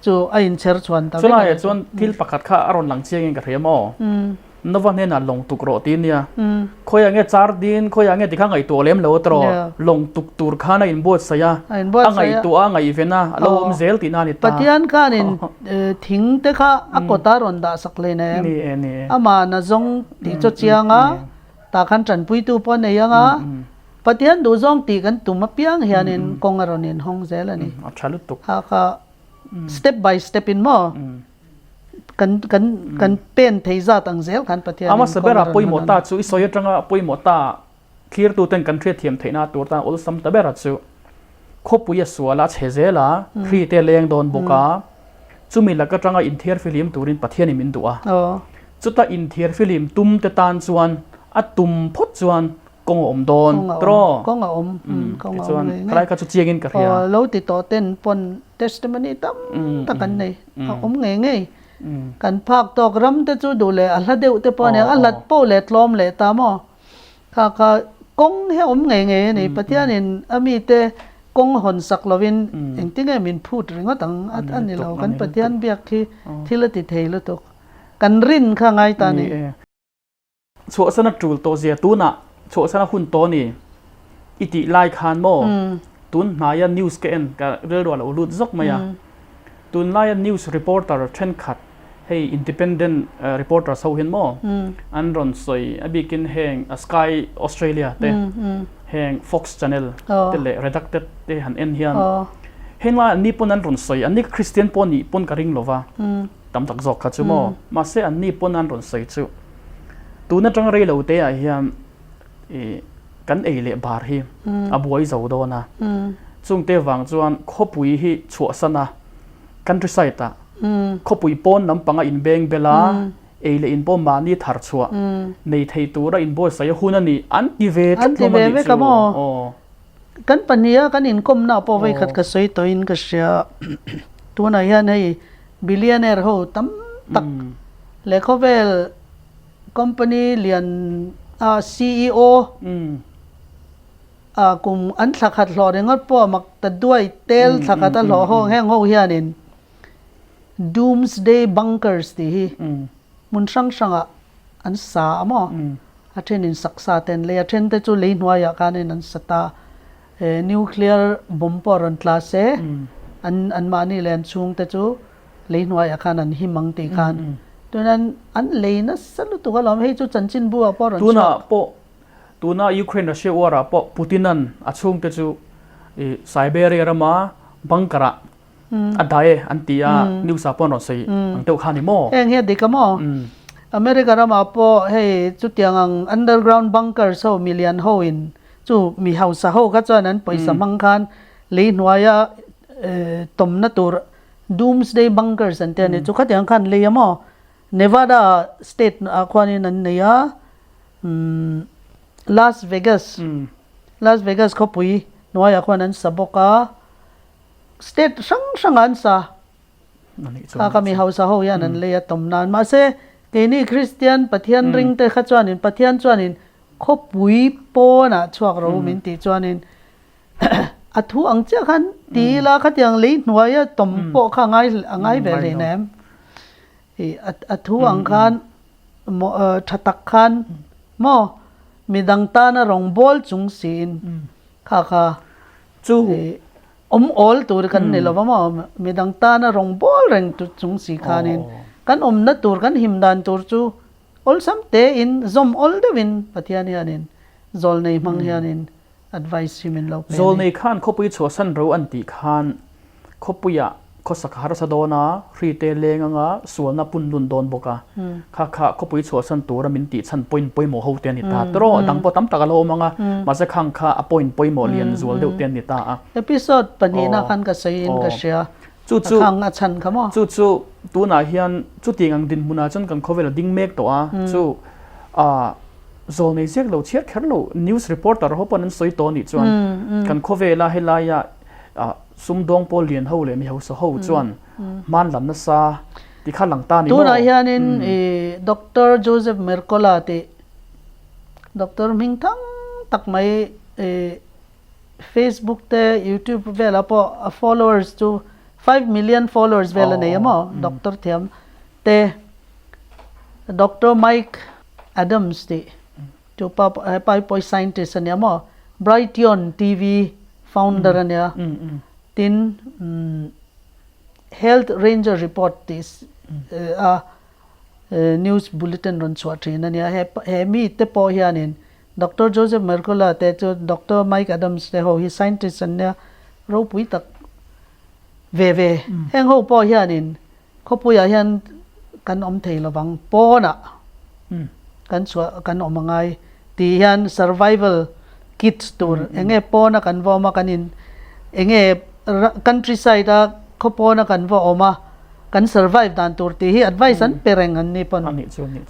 chu a inchher chhuan ta vek a ni. Chulaiah chuan thil pakhat kha a rawn lang chiangin ka hria maw? Nova hnenah lawng tuk rawh ti nia. Khawiah nge char din, khawiah nge tikha ngaihtuah lem lo tawh. Lawng tuk tur khan a inbuatsaih a, a ngaihtuah a ngaihven a, a lo awm zel tihna a ni ta. Pathian khanin thing te kha a kawta rawn dah sak hle nem. Amah na zawng tih chu chiang a, tah khan tanpuitu pawh a nei ang a, Pathian duhzawng tih kan tum apiang hianin kawng a rawn inhawng zel a ni. A tha lutuk. Kha kha step by step in maw? Kan kan kan pen thei zat ang zel khan Pathian in Amasa bera pawimawh ta chu i sawi atanga pawimawh ta thlirtu ten kan hriatthiam theihna tur tan awlsam ta bera chu khawpui a sual a chhe zel a hri te leng dawn bawk a chumi lak atanga inthiar fihlim turin Pathian in min duh a chuta inthiar fihlim tum te tan chuan a tum phawt chuan Kawng a awm dawn tawh. Kawng a awm, kawng a awm ngei ngei. Khalai kha chu chiangin ka hria. Aw, lo ti tawh ten pawn testimony tam tak an nei. A awm ngei ngei. Kan phak tawk ram te chu duh leh a hla deuh te pawh a nia, a hlat poh leh tlawm leh ta maw? Kha kha kawng hi a awm ngei ngei a ni. Pathianin a mite kawng hawn sak lovin engtinge min phut ringawt ang a ni lo. Kan Pathian biak khi thil a ti thei lutuk. Kan rin kha ngai ta a ni. Chhuahsan a tul tawh zia tunah chhuahsan a hun tawh a ni i tih lai khan maw tun hnaia news ka en ka rilru a lo lut zawk mai a tunlaia news reporter thenkhat hei independent reporters ho hian maw an rawn sawi a bikin heng Sky Australia te heng Fox channel te leh Redacted te han en hian henglai an ni pawn an rawn sawi an ni Christian pawh nih pawn ka ring lova. Tam tak zawk kha chu maw? Mahse an ni pawn an rawn sawi chu tun atanga rei lo te ah hian ih kan ei leh bar hi a buai zo dawn a. Chungte vang chuan khawpui hi chhuahsan a countryside ah khawpui pawn lampanga inbeng bel a ei leh in pawh mahni thar chhuah nei thei tura inbuatsaih a hun a ni an ti ve tlat hlawm a nih chu. Aw. Kan pahniha kan inkawmna pawh vawikhat ka sawi tawhin ka hria. Tunah hian hei Billionaire ho tam tak leh khawvel company lian a ceo a kum an thla khat hlawh ringawt pawh a mak ta duai tel thla khat a hlawh ho heng ho hianin doomsday bunkers tih hi hmun hrang hrangah an sa a maw a thenin saksa te an lei a then te chu lei hnuaiah khanin an sa ta. He nuclear bomb pawh rawn tla se, an anmahni leh an chhungte chu lei hnuaiah khan an him ang tih khan tunan an lei nasa lutuk alawm. Hei chu chanchinbu ah pawh rawn chhuak. Tunah pawh, tuna Ukraine-Russia war ah pawh Putin-a'n a chhungte chu Siberia rama bunker ah A dai e an ti a, news ah pawh an rawn sawi ang deuh kha a ni maw? Heng hi a dik a maw? America ramah pawh hei chutiang ang underground bunkers ho milian ho in chu mi hausa ho kha chuan an pawisa hmang khan lei hnuaia tawmna tur doomsday bunkers an ti a ni. Chu khatiang khan lei a maw? Nevada state ah khuanin an nei a, Las Vegas, Las Vegas khawpui hnuaiah khuan an sa bawk a. State hrang hrangah an sa. Kha kha mi hausa ho hian an lei a tawm nan. Mahse, keini Kristian Pathian ringte kha chuanin Pathian chuanin Khawpui pawnah chhuak ro min tih chuanin a thu ang chiah khan ti ila khatiang lei hnuaia tawm pawh kha a ngai a ngai ve hle nem. Ih a thu ang khan maw tha tak khan maw midang tana rawngbawl chung siin kha kha chu awm awl tur kan ni lova maw midang tana rawngbawl reng chung si khanin kan awmna tur kan him dan tur chu Awlsam tein zawm awl deuhin Pathian hianin zawlnei hmang hianin advice hi min lo pe a ni. Zawlnei khan khawpui chhuahsan ro an tih khan khawpuiah khawsak a harsa dawn a, hri te leng anga sualna pun lun dawn bawk a, kha kha khawpui chhuahsan tura min tih chhan point pawimawh ho te a ni ta. Tawh dang pawh tam tak a lo awm ang a, mahse khang kha a point pawimawh lian zual deuh te an ni ta a. Episode pahnihna khan ka sawiin ka hria. Chu chu, A khang a chhan kha maw? Chu chu tunah hian chutiang ang dinhmunah chuan kan khawvel a ding mek tawh a, chu ah zawlnei ziak lo chhiar kher lo news reporter ho pawn an sawi tawh anih chuan kan khawvela helaia ah sumdawng pawl lian ho leh mi hausa ho chuan hman lam nasa ti kha lang ta ni maw? Tunah hianin i Doctor Joseph Mercola tih doctor hming thang tak mai i Facebook te YouTube velah pawh a followers chu 5 million followers vel a nei a maw doctor thiam te Doctor Mike Adams tih chu pa hepa hi pawh hi scientist a nia maw Brighteon TV founder a nia tin Health Ranger Report tih a news bulletin rawn chhuah thin a nia he mi te pawh hianin Doctor Joseph Mercola te chu Doctor Mike Adams te ho hi scientist an nia ropui tak ve ve. Heng ho pawh hianin khawpuiah hian kan awm thei lovang pawnah kan chhuah kan awm angai tih hian survival kit tur enge pawna kan va awm a kan in enge countryside a khaw pawna kan va awm a kan survive dan tur tih hi advice an pe reng an ni pawn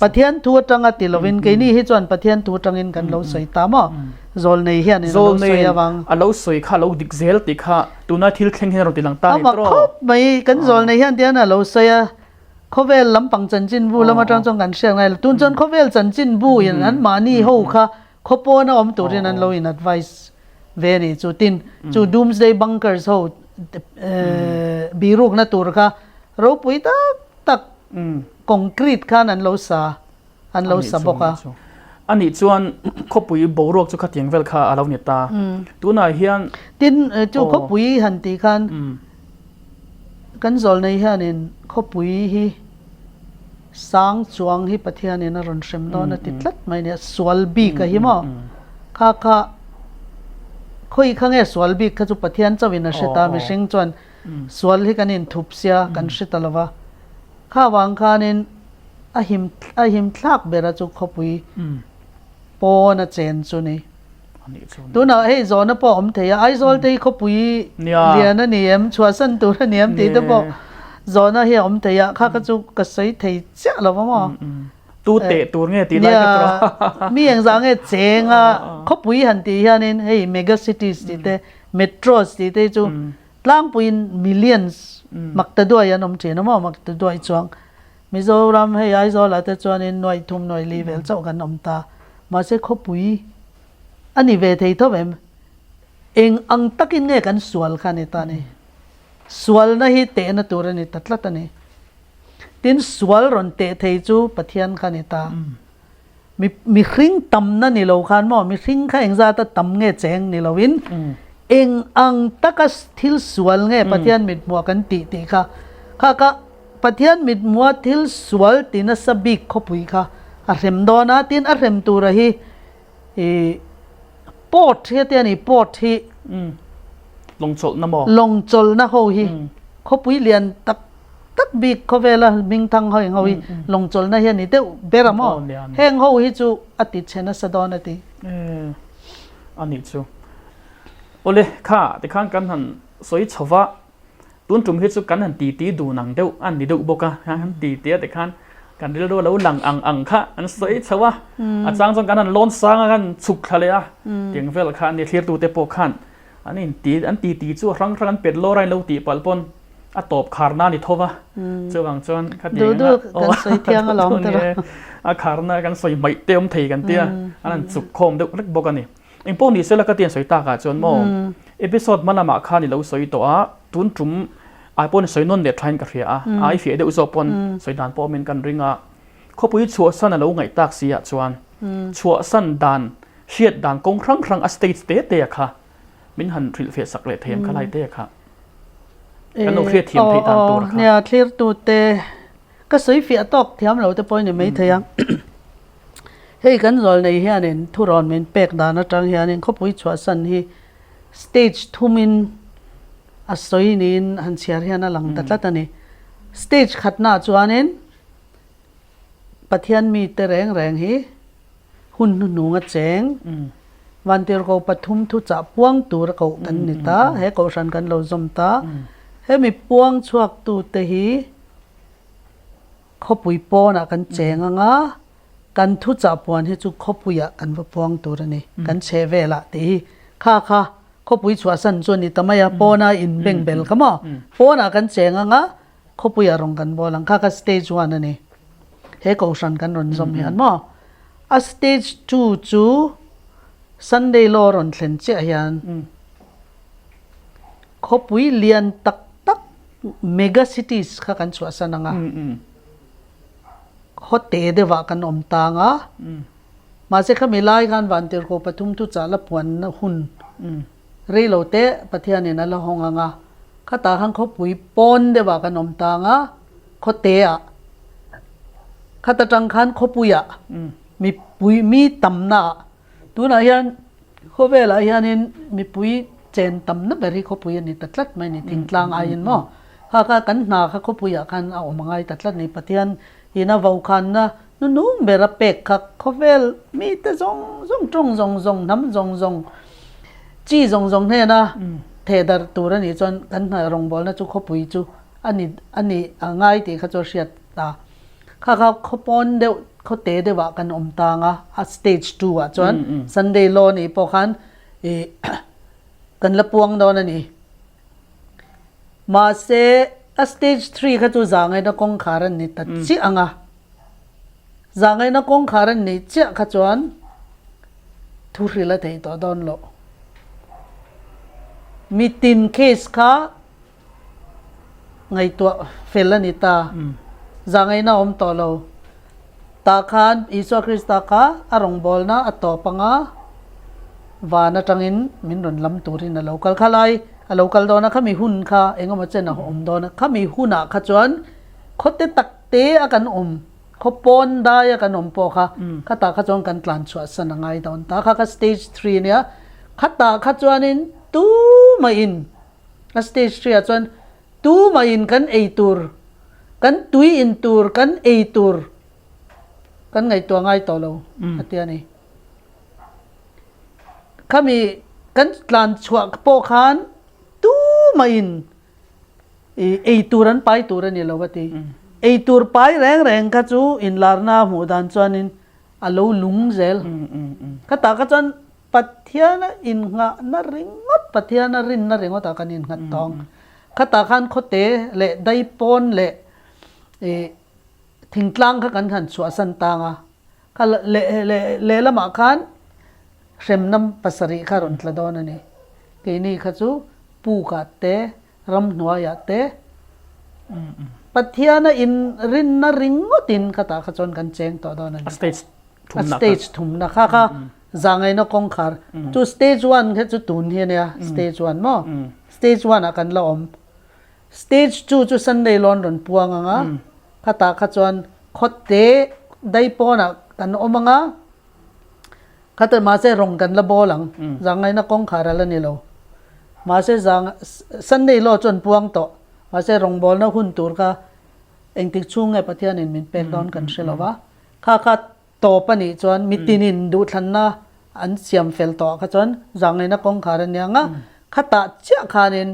Pathian thu atanga ti lovin keini hi chuan Pathian thu atangin kan lo sawi ta maw zawlnei hian in a lo sawi avang a lo sawi kha a lo dik zel tih kha tuna thil thleng hian a rawn ti lang ta ni tawh khawp mai kan zawlnei hian tian a lo sawi a khawvel lampang chanchinbu lam atang chuan kan hriat ngai lo tun chuan khawvel chanchinbu in an mahni ho kha Khaw pawna awm turin an lo in advice ve a nih chu. Tin, chu doomsday bunkers ho birukna tur kha ropui tak tak concrete khan an lo sa an lo sa bawk a. A nih chuan khawpui boruak chu khatiang vel kha a lo ni ta. Tunah hian. Tin, chu khawpui han tih khan kan zawlnei hianin khawpui hi. Sang chuang hi Pathianin a rawn hrem dawn a ti tlat mai nia, sual bik a hi maw? Kha kha khawi kha nge sual bik kha chu Pathian chauhin a hre ta, mihring chuan sual hi kan inthup sia kan hre ta lo va. Kha vang khanin a him a him thlak ber a chu khawpui pawn a chen chu ni. Tunah hei zawhna pawh a awm thei a, Aizawl te hi khawpui lian a ni em, chhuahsan tur a ni em tih te pawh zawhna hi a awm thei a, kha kha chu ka sawi thei chiah lo va maw. Tu teh tur nge tih lai ka tura. Nia, mi engzah nge cheng a, khawpui han tih hianin hei mega cities tih te, metros tih te hi chu tlangpuiin millions mak ta duai an awm thin a maw, mak ta duai chuang. Mizoram hei Aizawlah te chuanin nuaih thum nuaih li vel chauh kan awm ta. Mahse khawpui a ni ve thei tho em? Eng ang takin nge kan sual kha a ni ta ni? Sualna hi tehna tur a ni ta tlat a ni. Tin, sual rawn teh thei chu Pathian kha a ni ta. Mi mihring tamna ni lo khan maw mihring kha engzata tam nge cheng ni loin eng ang taka thil sual nge Pathian mithmuah kan tih tih kha kha ka Pathian mithmuah thil sual ti nasa bik khawpui kha a hrem dawn a tin a hrem tura hi i port hi a tia ni port hi lawngchawlhna maw lawngchawlhna ho hi khawpui lian tak tak bik khawvela hming thang ho eng ho hi lawngchawlhna hi a ni deuh ber a maw? Heng ho hi chu a ti chhe nasa dawn a ti. A nih chu. Awle kha tikhan kan han sawi chho va, tun tum hi chu kan han titi dun ang deuh a ni deuh bawk a, han titi a tikhan kan rilru a lo lang ang ang kha an sawi chho a, a chang chuan kan han lawn sang a kan chhuk thla leh a, tiang vel kha a ni thlirtute pawh khan an inti an titi chu a hrang hrang an pet lawr a in lo tih palh pawn. A tawp kharna a ni tho va, chuvang chuan khatiang Duh duh kan sawi thiang alawm te rawh. A kharna kan sawi hmaih te awm thei kan tia, an han chuk khawm deuh hlek bawk a ni. Engpawh ni sela ka ti an sawi takah chuan maw episode hma lamah khan i lo sawi tawh a, tun tum ai pawn sawi nawn leh thain ka hria a, ai fiah deuh zawk pawn sawi dan pawh awmin kan ring a. Khawpui chhuahsan a lo ngaih tak si ah chuan chhuahsan dan hriat dan kawng hrang hrang a stage te te a kha min han hrilh fiah sak leh thei ang kha lai te kha. Kan lo hriat thiam theih dan tur kha. Nia thlirtu te ka sawi fiah tawk thiam lo te pawh ni mai thei a. Hei kan zawl nei hianin thurawn min pek dan atang hianin khawpui chhuahsan hi stage thumin a sawi niin han chhiar hian a lang ta tlat a ni. Stage khatnaah chuanin Pathian mite reng reng hi hun hnuhnung a cheng. Vantirhko pathum thuchah puang tur a koh kan ni ta, he kohhran kan lo zawm ta. Hemi puang chhuaktute hi khawpui pawnah kan cheng ang a, kan thuchah puan hi chu khawpuiah kan va puang tur a ni, kan chheh velah tih hi kha kha khawpui chhuahsan chu a ni ta mai a, pawna inbengbel kha maw? Pawnah kan cheng ang a, Khawpuiah rawn kan bawl ang kha kha stage one a ni. He kohhran kan rawn zawm hian maw? A stage two chu Sunday law rawn thlen chiah hian khawpui lian tak tak mega cities kha kan chhuahsan ang a. Khaw te deuhah kan awm tang a. Mahse khami lai khan Vantirhkoh pathum thuchah la puanna hun Rei lo te Pathianin a la hawng ang a, khatah khan khawpui pawn deuhah kan awm tang a, khawte ah, khat atang khan khawpuiah mipui mi tamna ah, tunah hian khawvelah hianin mipui chen tamna ber hi khawpui a ni ta tlat mai a ni, thingtlang aiin maw, kha kha kan hna kha khawpuiah khan a awm a ngai ta tlat a ni, Pathian ina vokhanna Hnunung ber a pek kha khawvel mite zawng zawng, tawng zawng zawng, hnam zawng zawng, chi zawng zawng hnena theh darh tur a nih chuan kan hna rawngbawlna chu khawpui chu a ni a ni a ngai tih kha chu a hriat ta. Kha kha khawpawn deuh khawte deuhah kan awm tang a, a stage two ah chuan Sunday law nih pawh khan ih kan la puang dawn a ni. Mahse a stage three kha chu zangaina kawngkhar a ni ta chiah ang a. Zahngaihna kawngkhar an neih chiah kha chuan thu hrilh a theih tawh dawn loh. Mitin case kha ngaihtuah fel a ni ta. Zahngaihna a awm tawh lo. Tah khan Isua Krista kha a rawngbawlna a tawp anga van atangin min rawn lam turin a lo kal kha lai a lo kal dawn a, khami hun kha engemaw chen a awm dawn a, khami hunah kha chuan khawte tak Te a kan awm, khaw pawn dai a kan awm pawh kha, khatah kha chuan kan tlan chhuah san a ngai dawn ta. Kha kha stage three ania, khatah kha chuanin tumahin, a stage three ah chuan tumahin kan ei tur, kan tui in tur, kan ei tur kan ngaihtuah ngai tawh lo a ti a ni. Khami kan tlan chhuah pawh khan tumahin I ei tur an pai tur a ni lo a ti. Ei tur pai reng reng kha chu inlarna a hmuh dan chuanin a lo lung zel. Khatah kha chuan Pathiana innghahna ringawt, Pathiana rinna ringawtah kan innghat tawng. Khatah khan khawte leh daipawn leh i thingtlang kha kan han chhuahsan tang a. Kha lehlamah khan hremna pasarih kha rawn tla dawn a ni. Keini kha chu pukah te, ramhnuaiah te, Pathiana inrinna ringawtin khatah kha chuan kan cheng tawh dawn a ni. A stage thumna kha. A stage thumna kha kha zahngaihna kawngkhar. Chu stage one kha chu tun hi a nia, stage one maw? Stage one ah kan la awm. Stage two chu Sunday lawn rawn puang ang a, khatah kha chuan khawte dai pawnah kan awm ang a, khatah mahse rawng kan la bawl ang, zahngaihna kawngkhar a la ni lo. Mahse zang Sunday law chuan puang tawh, mahse rawngbawlna hun tur kha engtik chhung nge Pathianin min pek dawn kan hre lo va, kha kha tawp a nih chuan mitinin duhthlanna an siam fel tawh ah kha chuan zahngaihna kawngkhar a nia ang a, khatah chiah khanin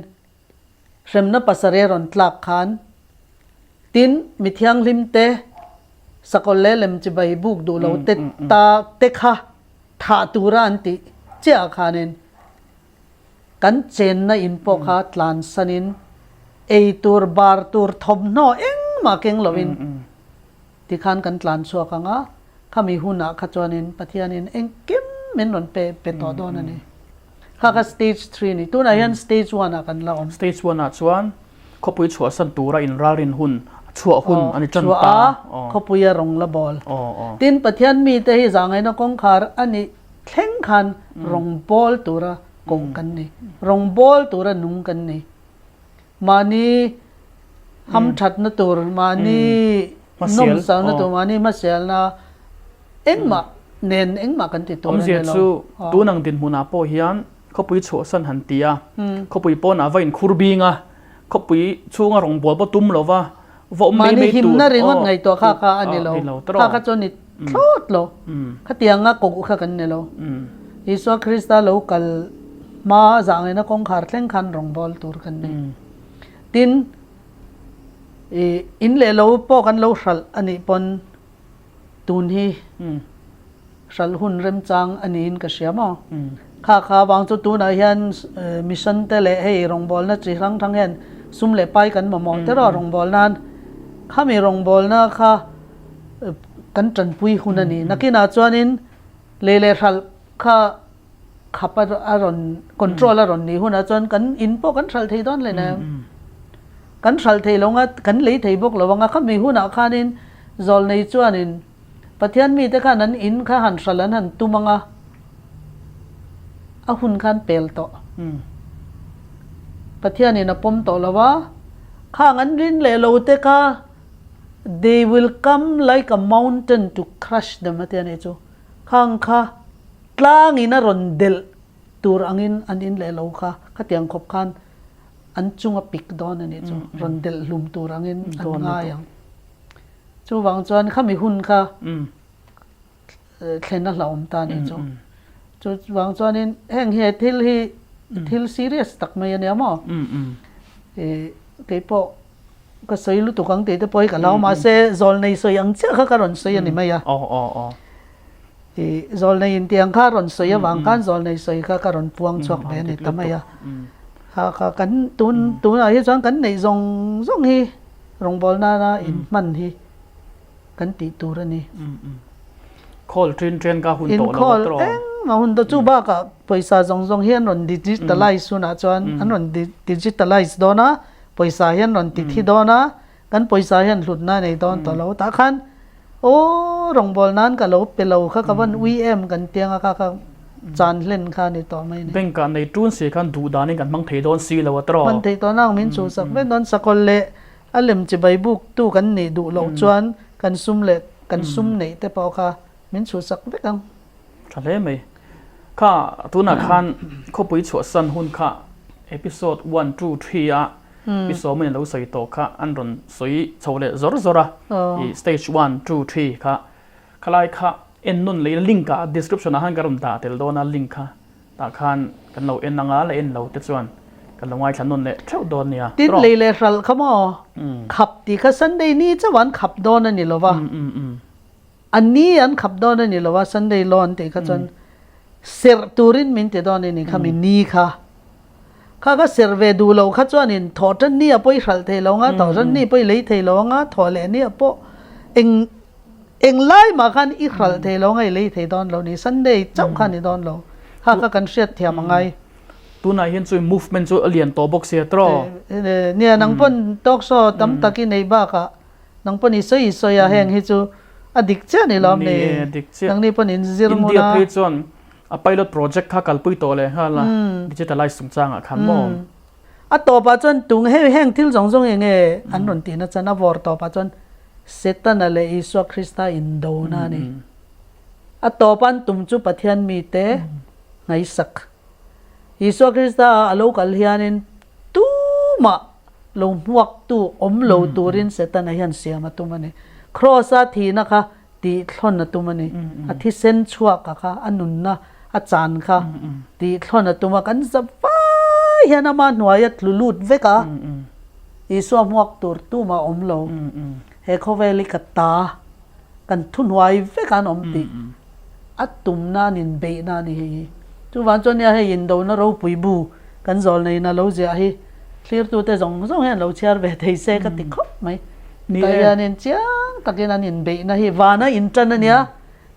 Hremna pasarih a rawn tlak khan tin mi thianghlim te, sakawlh leh lem chibai buk duh lo te ta te kha thah tura an tih chiah ah khanin kan chenna in pawh kha tlansanin. Ei tur, bar tur, thawmhnaw engmah keng loin tikhan kan tlan chhuak ang a, khami hunah kha chuanin Pathianin engkim min rawn pe pe tawh dawn a ni. Kha kha stage three a ni. Tunah hian stage one ah kan la awm. Stage one ah chuan khawpui chhuahsan tura inralrin hun, chhuah hun a ni tan ta. Chhuah a, khawpui a rawng la bawl. Tin, Pathian mite hi zahngaihna kawngkhar a nih thleng khan rawngbawl tura koh kan ni. Rawngbawl tura nung kan ni. Mahni hamthatna tur, mahni nawmsakna tur, mahni hmasialna engmah nen engmah kan ti tur a ni lo. Awmzia chu tun ang dinhmunah pawh hian khawpui chhuahsan han ti a, khawpui pawnah va inkhur bing a, khawpui chhunga rawngbâwl pawh tum lo va, va awm mai mai tur. Mahni himna ringawt ngaihtuah kha kha a ni lo. Kha kha chu a ni thlawt lo. Khatianga koh kha kan ni lo. Isua Krista lo kal hma zahngaihna kawngkhar thleng khan rawngbâwl tur kan ni. Tin, ih in leh lo pawh kan lo hralh a nih pawn tun hi hralh hun remchang a niin ka hria maw? Kha kha vang chu tunah hian mission te leh hei rawngbâwlna chi hrang hrang hian sum leh pai kan mamawh te erawh rawngbâwl nan khami rawngbâwlna kha kan tanpui hun a ni. Nakinah chuanin lei leh hralh kha khap a rawn control a rawn nih hunah chuan kan in pawh kan hralh thei dawn hle nem. Kan hralh thei lo anga kan lei thei bawk lo anga khami hunah khanin zawlnei chuanin Pathian mite khan an in kha han hralh an han tum anga a hun khan pel tawh. Pathianin a pawm tawh lo a, khang an rin leh lo te kha They will come like a mountain to crush them a ti a nih chu. Khang kha tlangin a rawn delh tur angin an in leh lo kha, khatiang khawp khan an chung a pik dawn a nih chu, rawn delh hlum tur angin an ngai ang. Chuvang chuan khami hun kha thlen a hlauhawm ta a nih chu. Chuvang chuanin heng hi thil hi thil serious tak mai a nia maw? Keipawh Ka sawi lutuk ang tih te pawh hi ka hlau mahse zawlnei sawi ang chiah kha ka rawn sawi a ni mai a. I zawlnei in tih ang kha a rawn sawi avang khan zawlnei sawi kha ka rawn puang chhuak ve a ni ta mai a. Kha kha kan tun tunah hi chuan kan neih zawng zawng hi rawngbâwl nana inhman hi kan tih tur a ni. Khawl ṭin ṭen ka hun tawh lo a tawh. Inkhawl engmah hun tawh chu bakah pawisa zawng zawng hi an rawn digitalize hunah chuan an rawn digitalize dawn a. Pawisa hian rawn ti thi dawn a, kan pawisa hian hlutna a nei dawn tawh lo. Tah khan aw rawngbâwl nan ka lo pe lo kha ka van ui em kan tiang a kha kha chan hlen kha a ni tawh mai ni. Bank ah nei ṭun si khan duh danin kan hmang thei dawn si lo a tawh. Hman thei tawh nang min chhuhsak vek dawn. Sakawlh leh a lem chibai buk tu kan nih duh loh chuan kan sum leh kan sum neih te pawh kha min chhuhsak vek ang. Tha hle mai. Kha tunah khan khawpui chhuahsan hun kha episode one two three a pi sawmin a lo sawi tawh kha an rawn sawi chho leh zawr zawr a i stage one two three kha khalai kha en nawn leh link ah description ah khan ka rawn dah tel dawn a link kha tah khan kan lo en anga la en lo te chuan kan lo ngaithla nawn leh theuh dawn nia. Tin lei leh hralh kha maw khap tih kha Sunday ni chauh an khap dawn a ni lo va. A ni an khap dawn a ni lo a, Sunday law an tih kha chuan serh turin min ti dawn a ni kha mi ni kha. Kha ka serh ve duh loh kha chuanin thawhtan ni ah pawh i hralh thei lo anga, thawhtan ni pawh i lei thei lo anga, thawh leh ni ah pawh eng eng lai mah khan i hralh thei lo anga i lei thei dawn lo ni, Sunday chauh kha a ni dawn lo. Kha kha kan hriat thiam a ngai. Tunah hian chu movement chu a lian tawh bawk sia tawh. Nia nang pawn talk show tam tak i nei bakah Nang pawn i sawi i sawi a, heng hi chu a dik chiah ni lo Ni e, a dik chiah. Nangni pawn in zir ngun a. India phei chuan a pilot project kha kalpui tawh leh nghal a, digitalize chungchangah khan maw? A tawpah chuan tung hei heng thil zawng zawng eng nge an rawn tihna chuan a vawr tawpah chuan Setana leh Isua Krista indona a ni. A tawpa an tum chu Pathian mite ngaihsak. Isua Krista a lo kal hianin tumah Lo hmuaktu awm lo turin Setana hian siam a tum a ni. Kraws-a thihna kha tihthlawn a tum a ni. A thisen chhuaka kha, a nunna a chan kha tihthlawn a tum a. Kan za vai hian ama hnuaia tlu lut vek a, Isua hmuak tur tumah awm lo. He khawvel hi ka ta, kan thuhnuai vek an awm tih a tumna an inbeihna a ni hei hi. Chuvang chuan nia hei indona ropui bu kan zawlneina lo ziah hi. Thlirtute zawng zawng hian lo chhiar ve thei se ka ti khawp mai. Ni Tah e. hianin chiang takin an inbeihna hi vana intan a nia,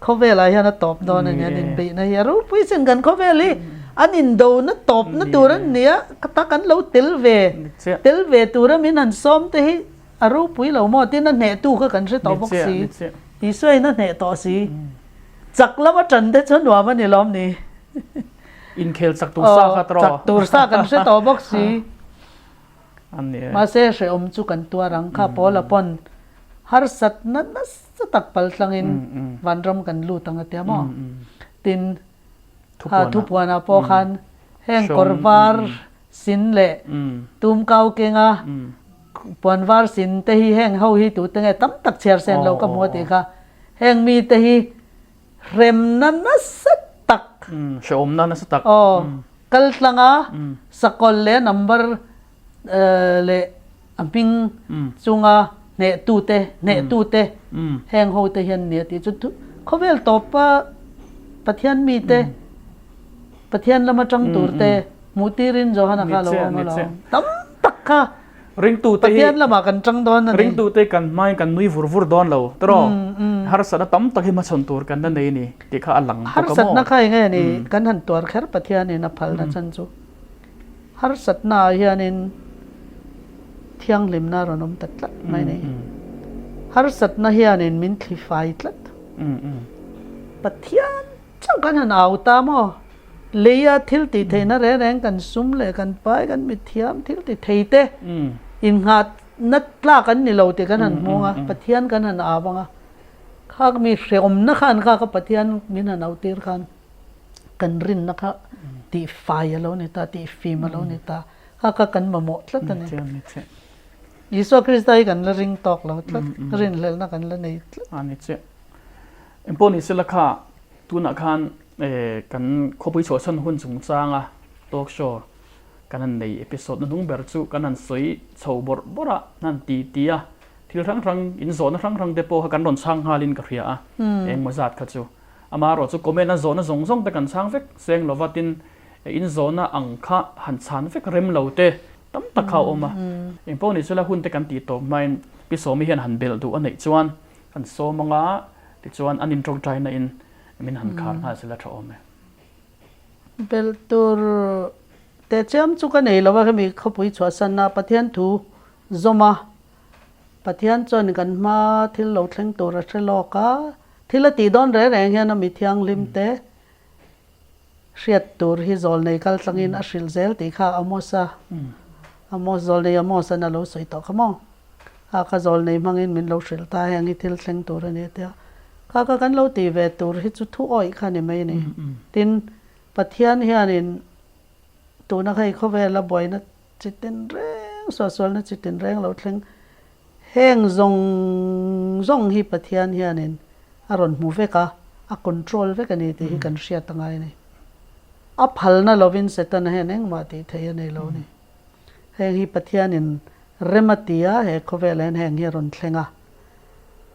khawvelah hian a tawp dawn a Ni nia, an e. inbeihna hi a ropui sin kan khawvel hi an indona tawpna Ni tur e. an nia, ka ta kan lo tel ve, Ni chiah. tel ve tura min han sawm te hi a ropui lo maw tin a hnehtu kha kan hre tawh Ni bawk chiah, si, ni chiah. Isua in a hneh tawh si. Chak lama tan te chu nuam a ni lawm ni. Inkhel chak tur sa kha tawh. Chak tur sa kan hre tawh bawk si. An ni e. Mahse hrehawm chu kan tuar ang kha Paula pawn harsatna nasa tak pal tlangin vanram kan lut ang a tia maw? Tin, thupuanah pawh khan heng kawr var sin leh tum kau kenga puan var sin te hi heng ho hi tute nge tam tak chhiar sen lo ka hmu a tih kha. Heng mite hi hremna nasa tak. Hrehawmna nasa tak. Aw, kal tlanga sakawlh leh a number leh a hming chunga hnehtute, hnehtute heng hote hian nia tih chu khawvel tawpa Pathian mite, Pathian lama tang turte hmuh tirin Johana kha a lo awm alawm. Tam tak kha. Ringtute hi Pathian lamah kan tang dawn a ni. Ringtute kan hmain kan nui vur vur dawn lo tawh harsatna tam tak hi hmachhawn tur kan la nei a ni tih kha a lang bawk a maw? Harsatna kha eng nge ni kan han tuar kher Pathianin a phalna chan chu harsatna ah hianin thianghlimna a rawn awm ta tlat mai a ni. Harsatna hianin min thli fai tlat. Pathian Chauh kan han au ta maw? Leia thil tih theihna reng reng kan sum leh kan pai kan mithiam thil ti thei te innghatna tlak an ni lo tih kan han hmu ang a, Pathian kan han au ang a, kha mi hrehawmna khan kha ka Pathian min han au tir khan kan rinna kha tih fai a lo ni ta, tih fim a lo ni ta, kha kha kan mamawh tlat a ni. Isua Krista hi kan la ring tawk lo tlat, rinhlelhna kan la nei tlat. A ni chiah. Engpawh ni sela kha tunah khan kan khawpui chhuahchhan hun chungchanga talk show kan han nei episode na hnung ber chu kan han sawi chho bawrh bawrh a, an han ti ti a, thil hrang hrang inzawhna hrang hrang te pawh kha kan rawn chhang nghalin ka hria a, engmaw zat kha chu. Amaherawh chu comment a zawhna zawng zawng te kan chhang vek seng lova tin inzawhna ang kha han chhan vek rem lo te tam tak kha a awm a. Engpawh ni sela hun te kan tih tawp hmain Pi Sawmi hian han belh duh a neih chuan Kan sawm anga tichuan an inṭawngṭaina in min han khar nghal sela ṭha awm e. Belh tur teh chiam chu ka nei lo a, hemi khawpui chhuahsanna Pathian thu zawm a, Pathian chuan kan hma thil lo thleng tur a hre lawk a, thil a tih dawn reng reng hian a mi thianghlim te Hriat tur hi zawlnei kal tlangin a hrilh zel tih kha Amos-a, Amos, zawlnei Amos-an a lo sawi tawh kha maw? Kha kha zawlnei hmangin min lo hrilh ta heng hi thil thleng tur a ni a tia. Kha kha kan lo tih ve tur hi chu thu awih kha a ni mai a ni. Tin, Pathian hianin tuna hei khawvela buaina chi tinreng, suahsualna chi tinreng lo thleng Heng zawng zawng hi Pathian hianin a rawn hmu vek a, a control vek a ni tih hi kan hriat a ngai a ni. A phalna lovin Setana hian engmah tih theih a nei lo a ni. Heng hi Pathianin rem a ti a, he khawvelah hian heng hi a rawn thleng a.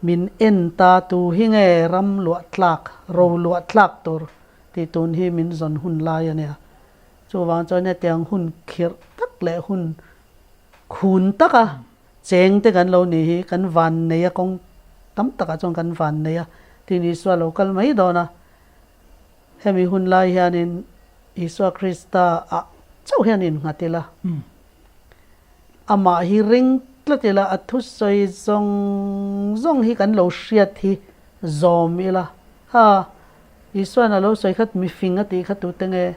Min en ta tu hi nge ram luah tlak, ro luah tlak tur tih tun hi min zawn hun lai a nia. Chuvang chuan hetiang hun khirh tak leh hun Khun taka cheng te kan lo nih hi kan van nei a, kawng tam takah chuan kan van nei a, tin Isua lo kal mai dawn a. Hemi hun lai hianin Isua Krista ah chauh hian innghat ila, amah hi ring tlat ila, a thusawi zawng zawng hi kan lo hriat hi zawm ila, ha Isuan a lo sawi khat mifing a tih kha tute nge?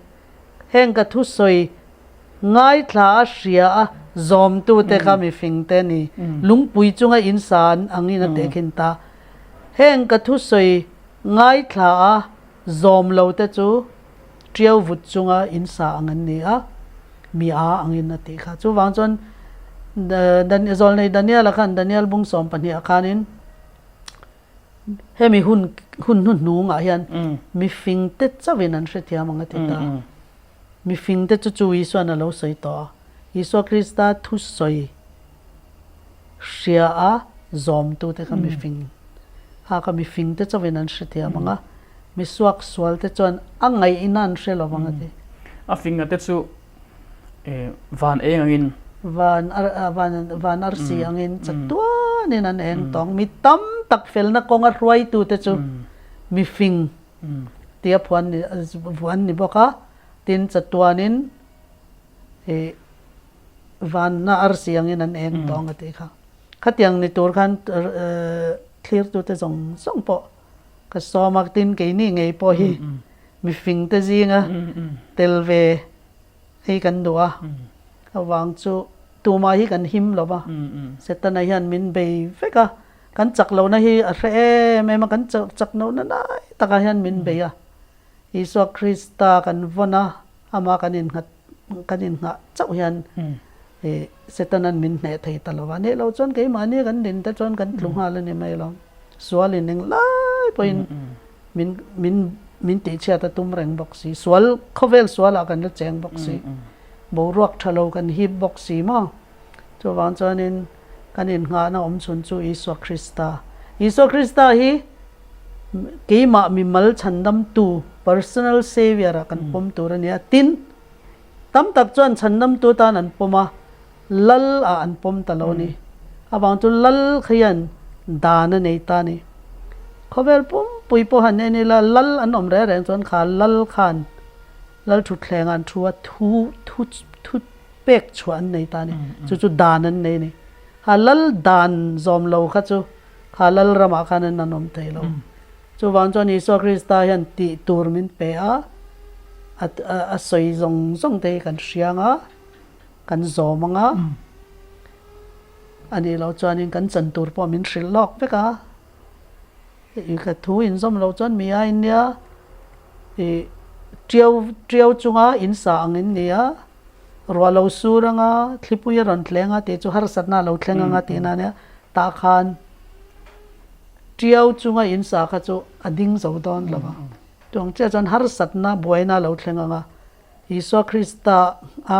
Heng ka thusawi ngaithla a hria a zawmtute kha mifing te ni. Lungpui chunga in sa an angin a tehkhin ta. Heng ka thusawi ngaithla a zawm lo te chu tiau vut chunga in sa ang an ni a, mi a angin a tih kha. Chuvang chuan Zawlnei Daniel-a khan Daniel bung 12 ah khanin, Hemi hun hun hnuhnungah hian mifingte chauhin an hrethiam ang a ti ta. Mifingte chu chu Isua'n a lo sawi tawh a. Isua Krista thusawi hria a zawmtute kha mifing a kha mifingte chauhin an hrethiam ang a, mi suaksualte chuan a ngaihna an hre lo vang a ti. A fingate chu van eng angin. Van van van arsi angin chatuanin an eng tawng. Mi tam tak felna kawnga hruaitute chu mifing tia phuan ni vuan ni bawk a, tin chatuanin ih vanna arsi angin an eng tawng a tih kha. Khatiang ni tur khan thlirtute zawng zawng pawh ka sawm a, tin keini ngei pawh hi mifingte zinga tel ve hei kan duh a, avang chu tumah hi kan him lo va, Setana hian min bei vek a, kan chak lohna hi a hre em em a, kan chak lohna lai takah hian min bei a, Isua Krista kan vawn a, amah kan innghat kan innghah chauh hian ih Setana'n min hneh thei ta lo va, nih loh chuan keimahni kan din te chuan kan tlu nghal a ni mai lo, sualin englai pawhin min min min tihchhiat a tum reng bawk si, sual khawvel sualah kan la cheng bawk si, boruak tha lo kan hip bawk si maw? Chuvang chuanin kan innghahna awm chhun chu Isua Krista. Isua Krista hi keimah mimal chhandamtu, personal saviour, ah kan pawm tur a ni a, tin, tam tak chuan chhandamtu tan an pawm a, Lal ah an pawm ta lo a ni. Avang chu Lal kha hian dan a nei ta a ni. Khawvel pumpui pawh han en ila Lal an awm reng reng chuan kha Lal khan Lal thutthleng ah an thu a, thu thu thu pek chhuah an nei ta a ni. Chu chu dan an nei a ni. Kha Lal dan zawm lo kha chu kha Lal ramah khan an an awm thei lo. Chuvang chuan Isua Krista hian tih tur min pe a, a a sawi zawng zawng te hi kan hriang a. Kan zawm ang a, a nih loh chuanin kan chan tur pawh min hrilh lawk vek a, i ka thu inzawm loh chuan mi a innia, i tiau tiau chunga in sa ang in ni a, ruah lo sur ang a, thlipui a rawn thleng a tih chu harsatna a lo thleng ang a tihna a nia, tah khan tiau chunga in sa kha chu a ding zo dawn lo va, chuang chiah chuan harsatna buaina a lo thleng ang a. Isua Krista a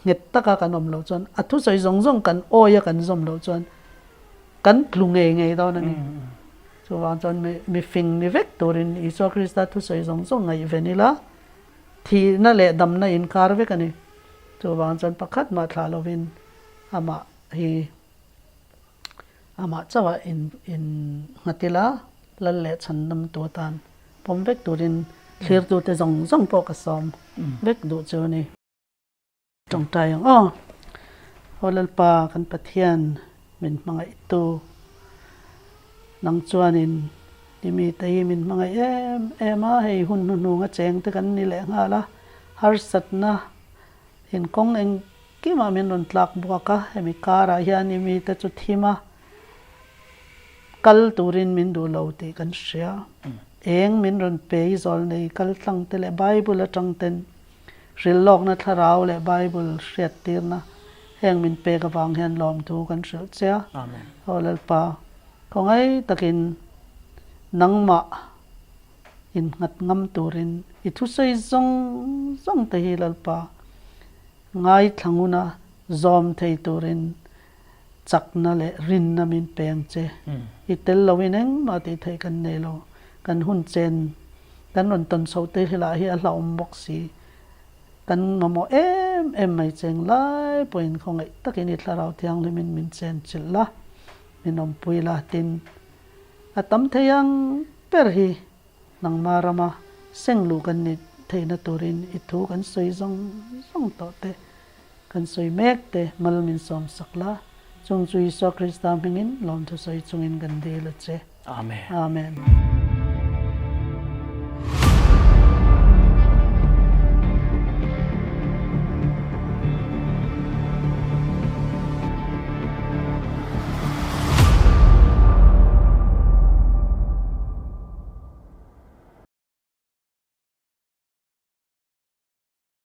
nghet taka kan awm loh chuan, a thusawi zawng zawng kan awi a kan zawm loh chuan kan tlu ngei ngei dawn a ni. Chuvang chuan mi fing ni vek turin Isua Krista thusawi zawng zawng ngaihven ila, thihna leh damna inkar vek a ni. Chuvang chuan pakhat mah thlah lovin amah hi Amah chauha in in nghat ila, lal leh chhandam tu atan pawm vek turin thlirtute zawng zawng pawh ka sawm vek duh chu a ni. Tawngtai ang aw. Aw Lalpa kan Pathian min hmangaihtu, nang chuanin i mite hi min hmangaih em em a, hei hun hnuhnung a cheng te kan ni leh nghal a, harsatna Inkawng engkimah min rawn tlak buak a, hemi karah hian i mite chu thim a, kal turin min duh lo tih kan hria. Eng min rawn pe i zawl nei kal tlang te leh Bible atang ten hrilhlawkna thlarau leh Bible hriattirna heng min pek avang hian lawmthu kan hrilh che a. Aw Lalpa, khawngaih takin nangmah innghat ngam turin i thusawi zawng zawng te hi Lalpa ngaithla nguna zawm thei turin chakna leh rinna min peng che. I tel loin engmah tih theih kan nei lo. Kan hun chen kan rawn tawn chhoh te hi lah hi a hlauhawm bawk si. Kan mamawh em em mai cheng lai pawhin khawngaih takin i Thlarau Thianghlimin min chen chilh la, min awmpui la tin A tam thei ang ber hi nangma rama seng luh kan nih theihna turin i thu kan sawi zawng zawng tawh te, kan sawi mek te mal min sawm sak la, chung chu Isua Krista hmingin lawmthu sawi chungin kan dil a che. Amen. Amen.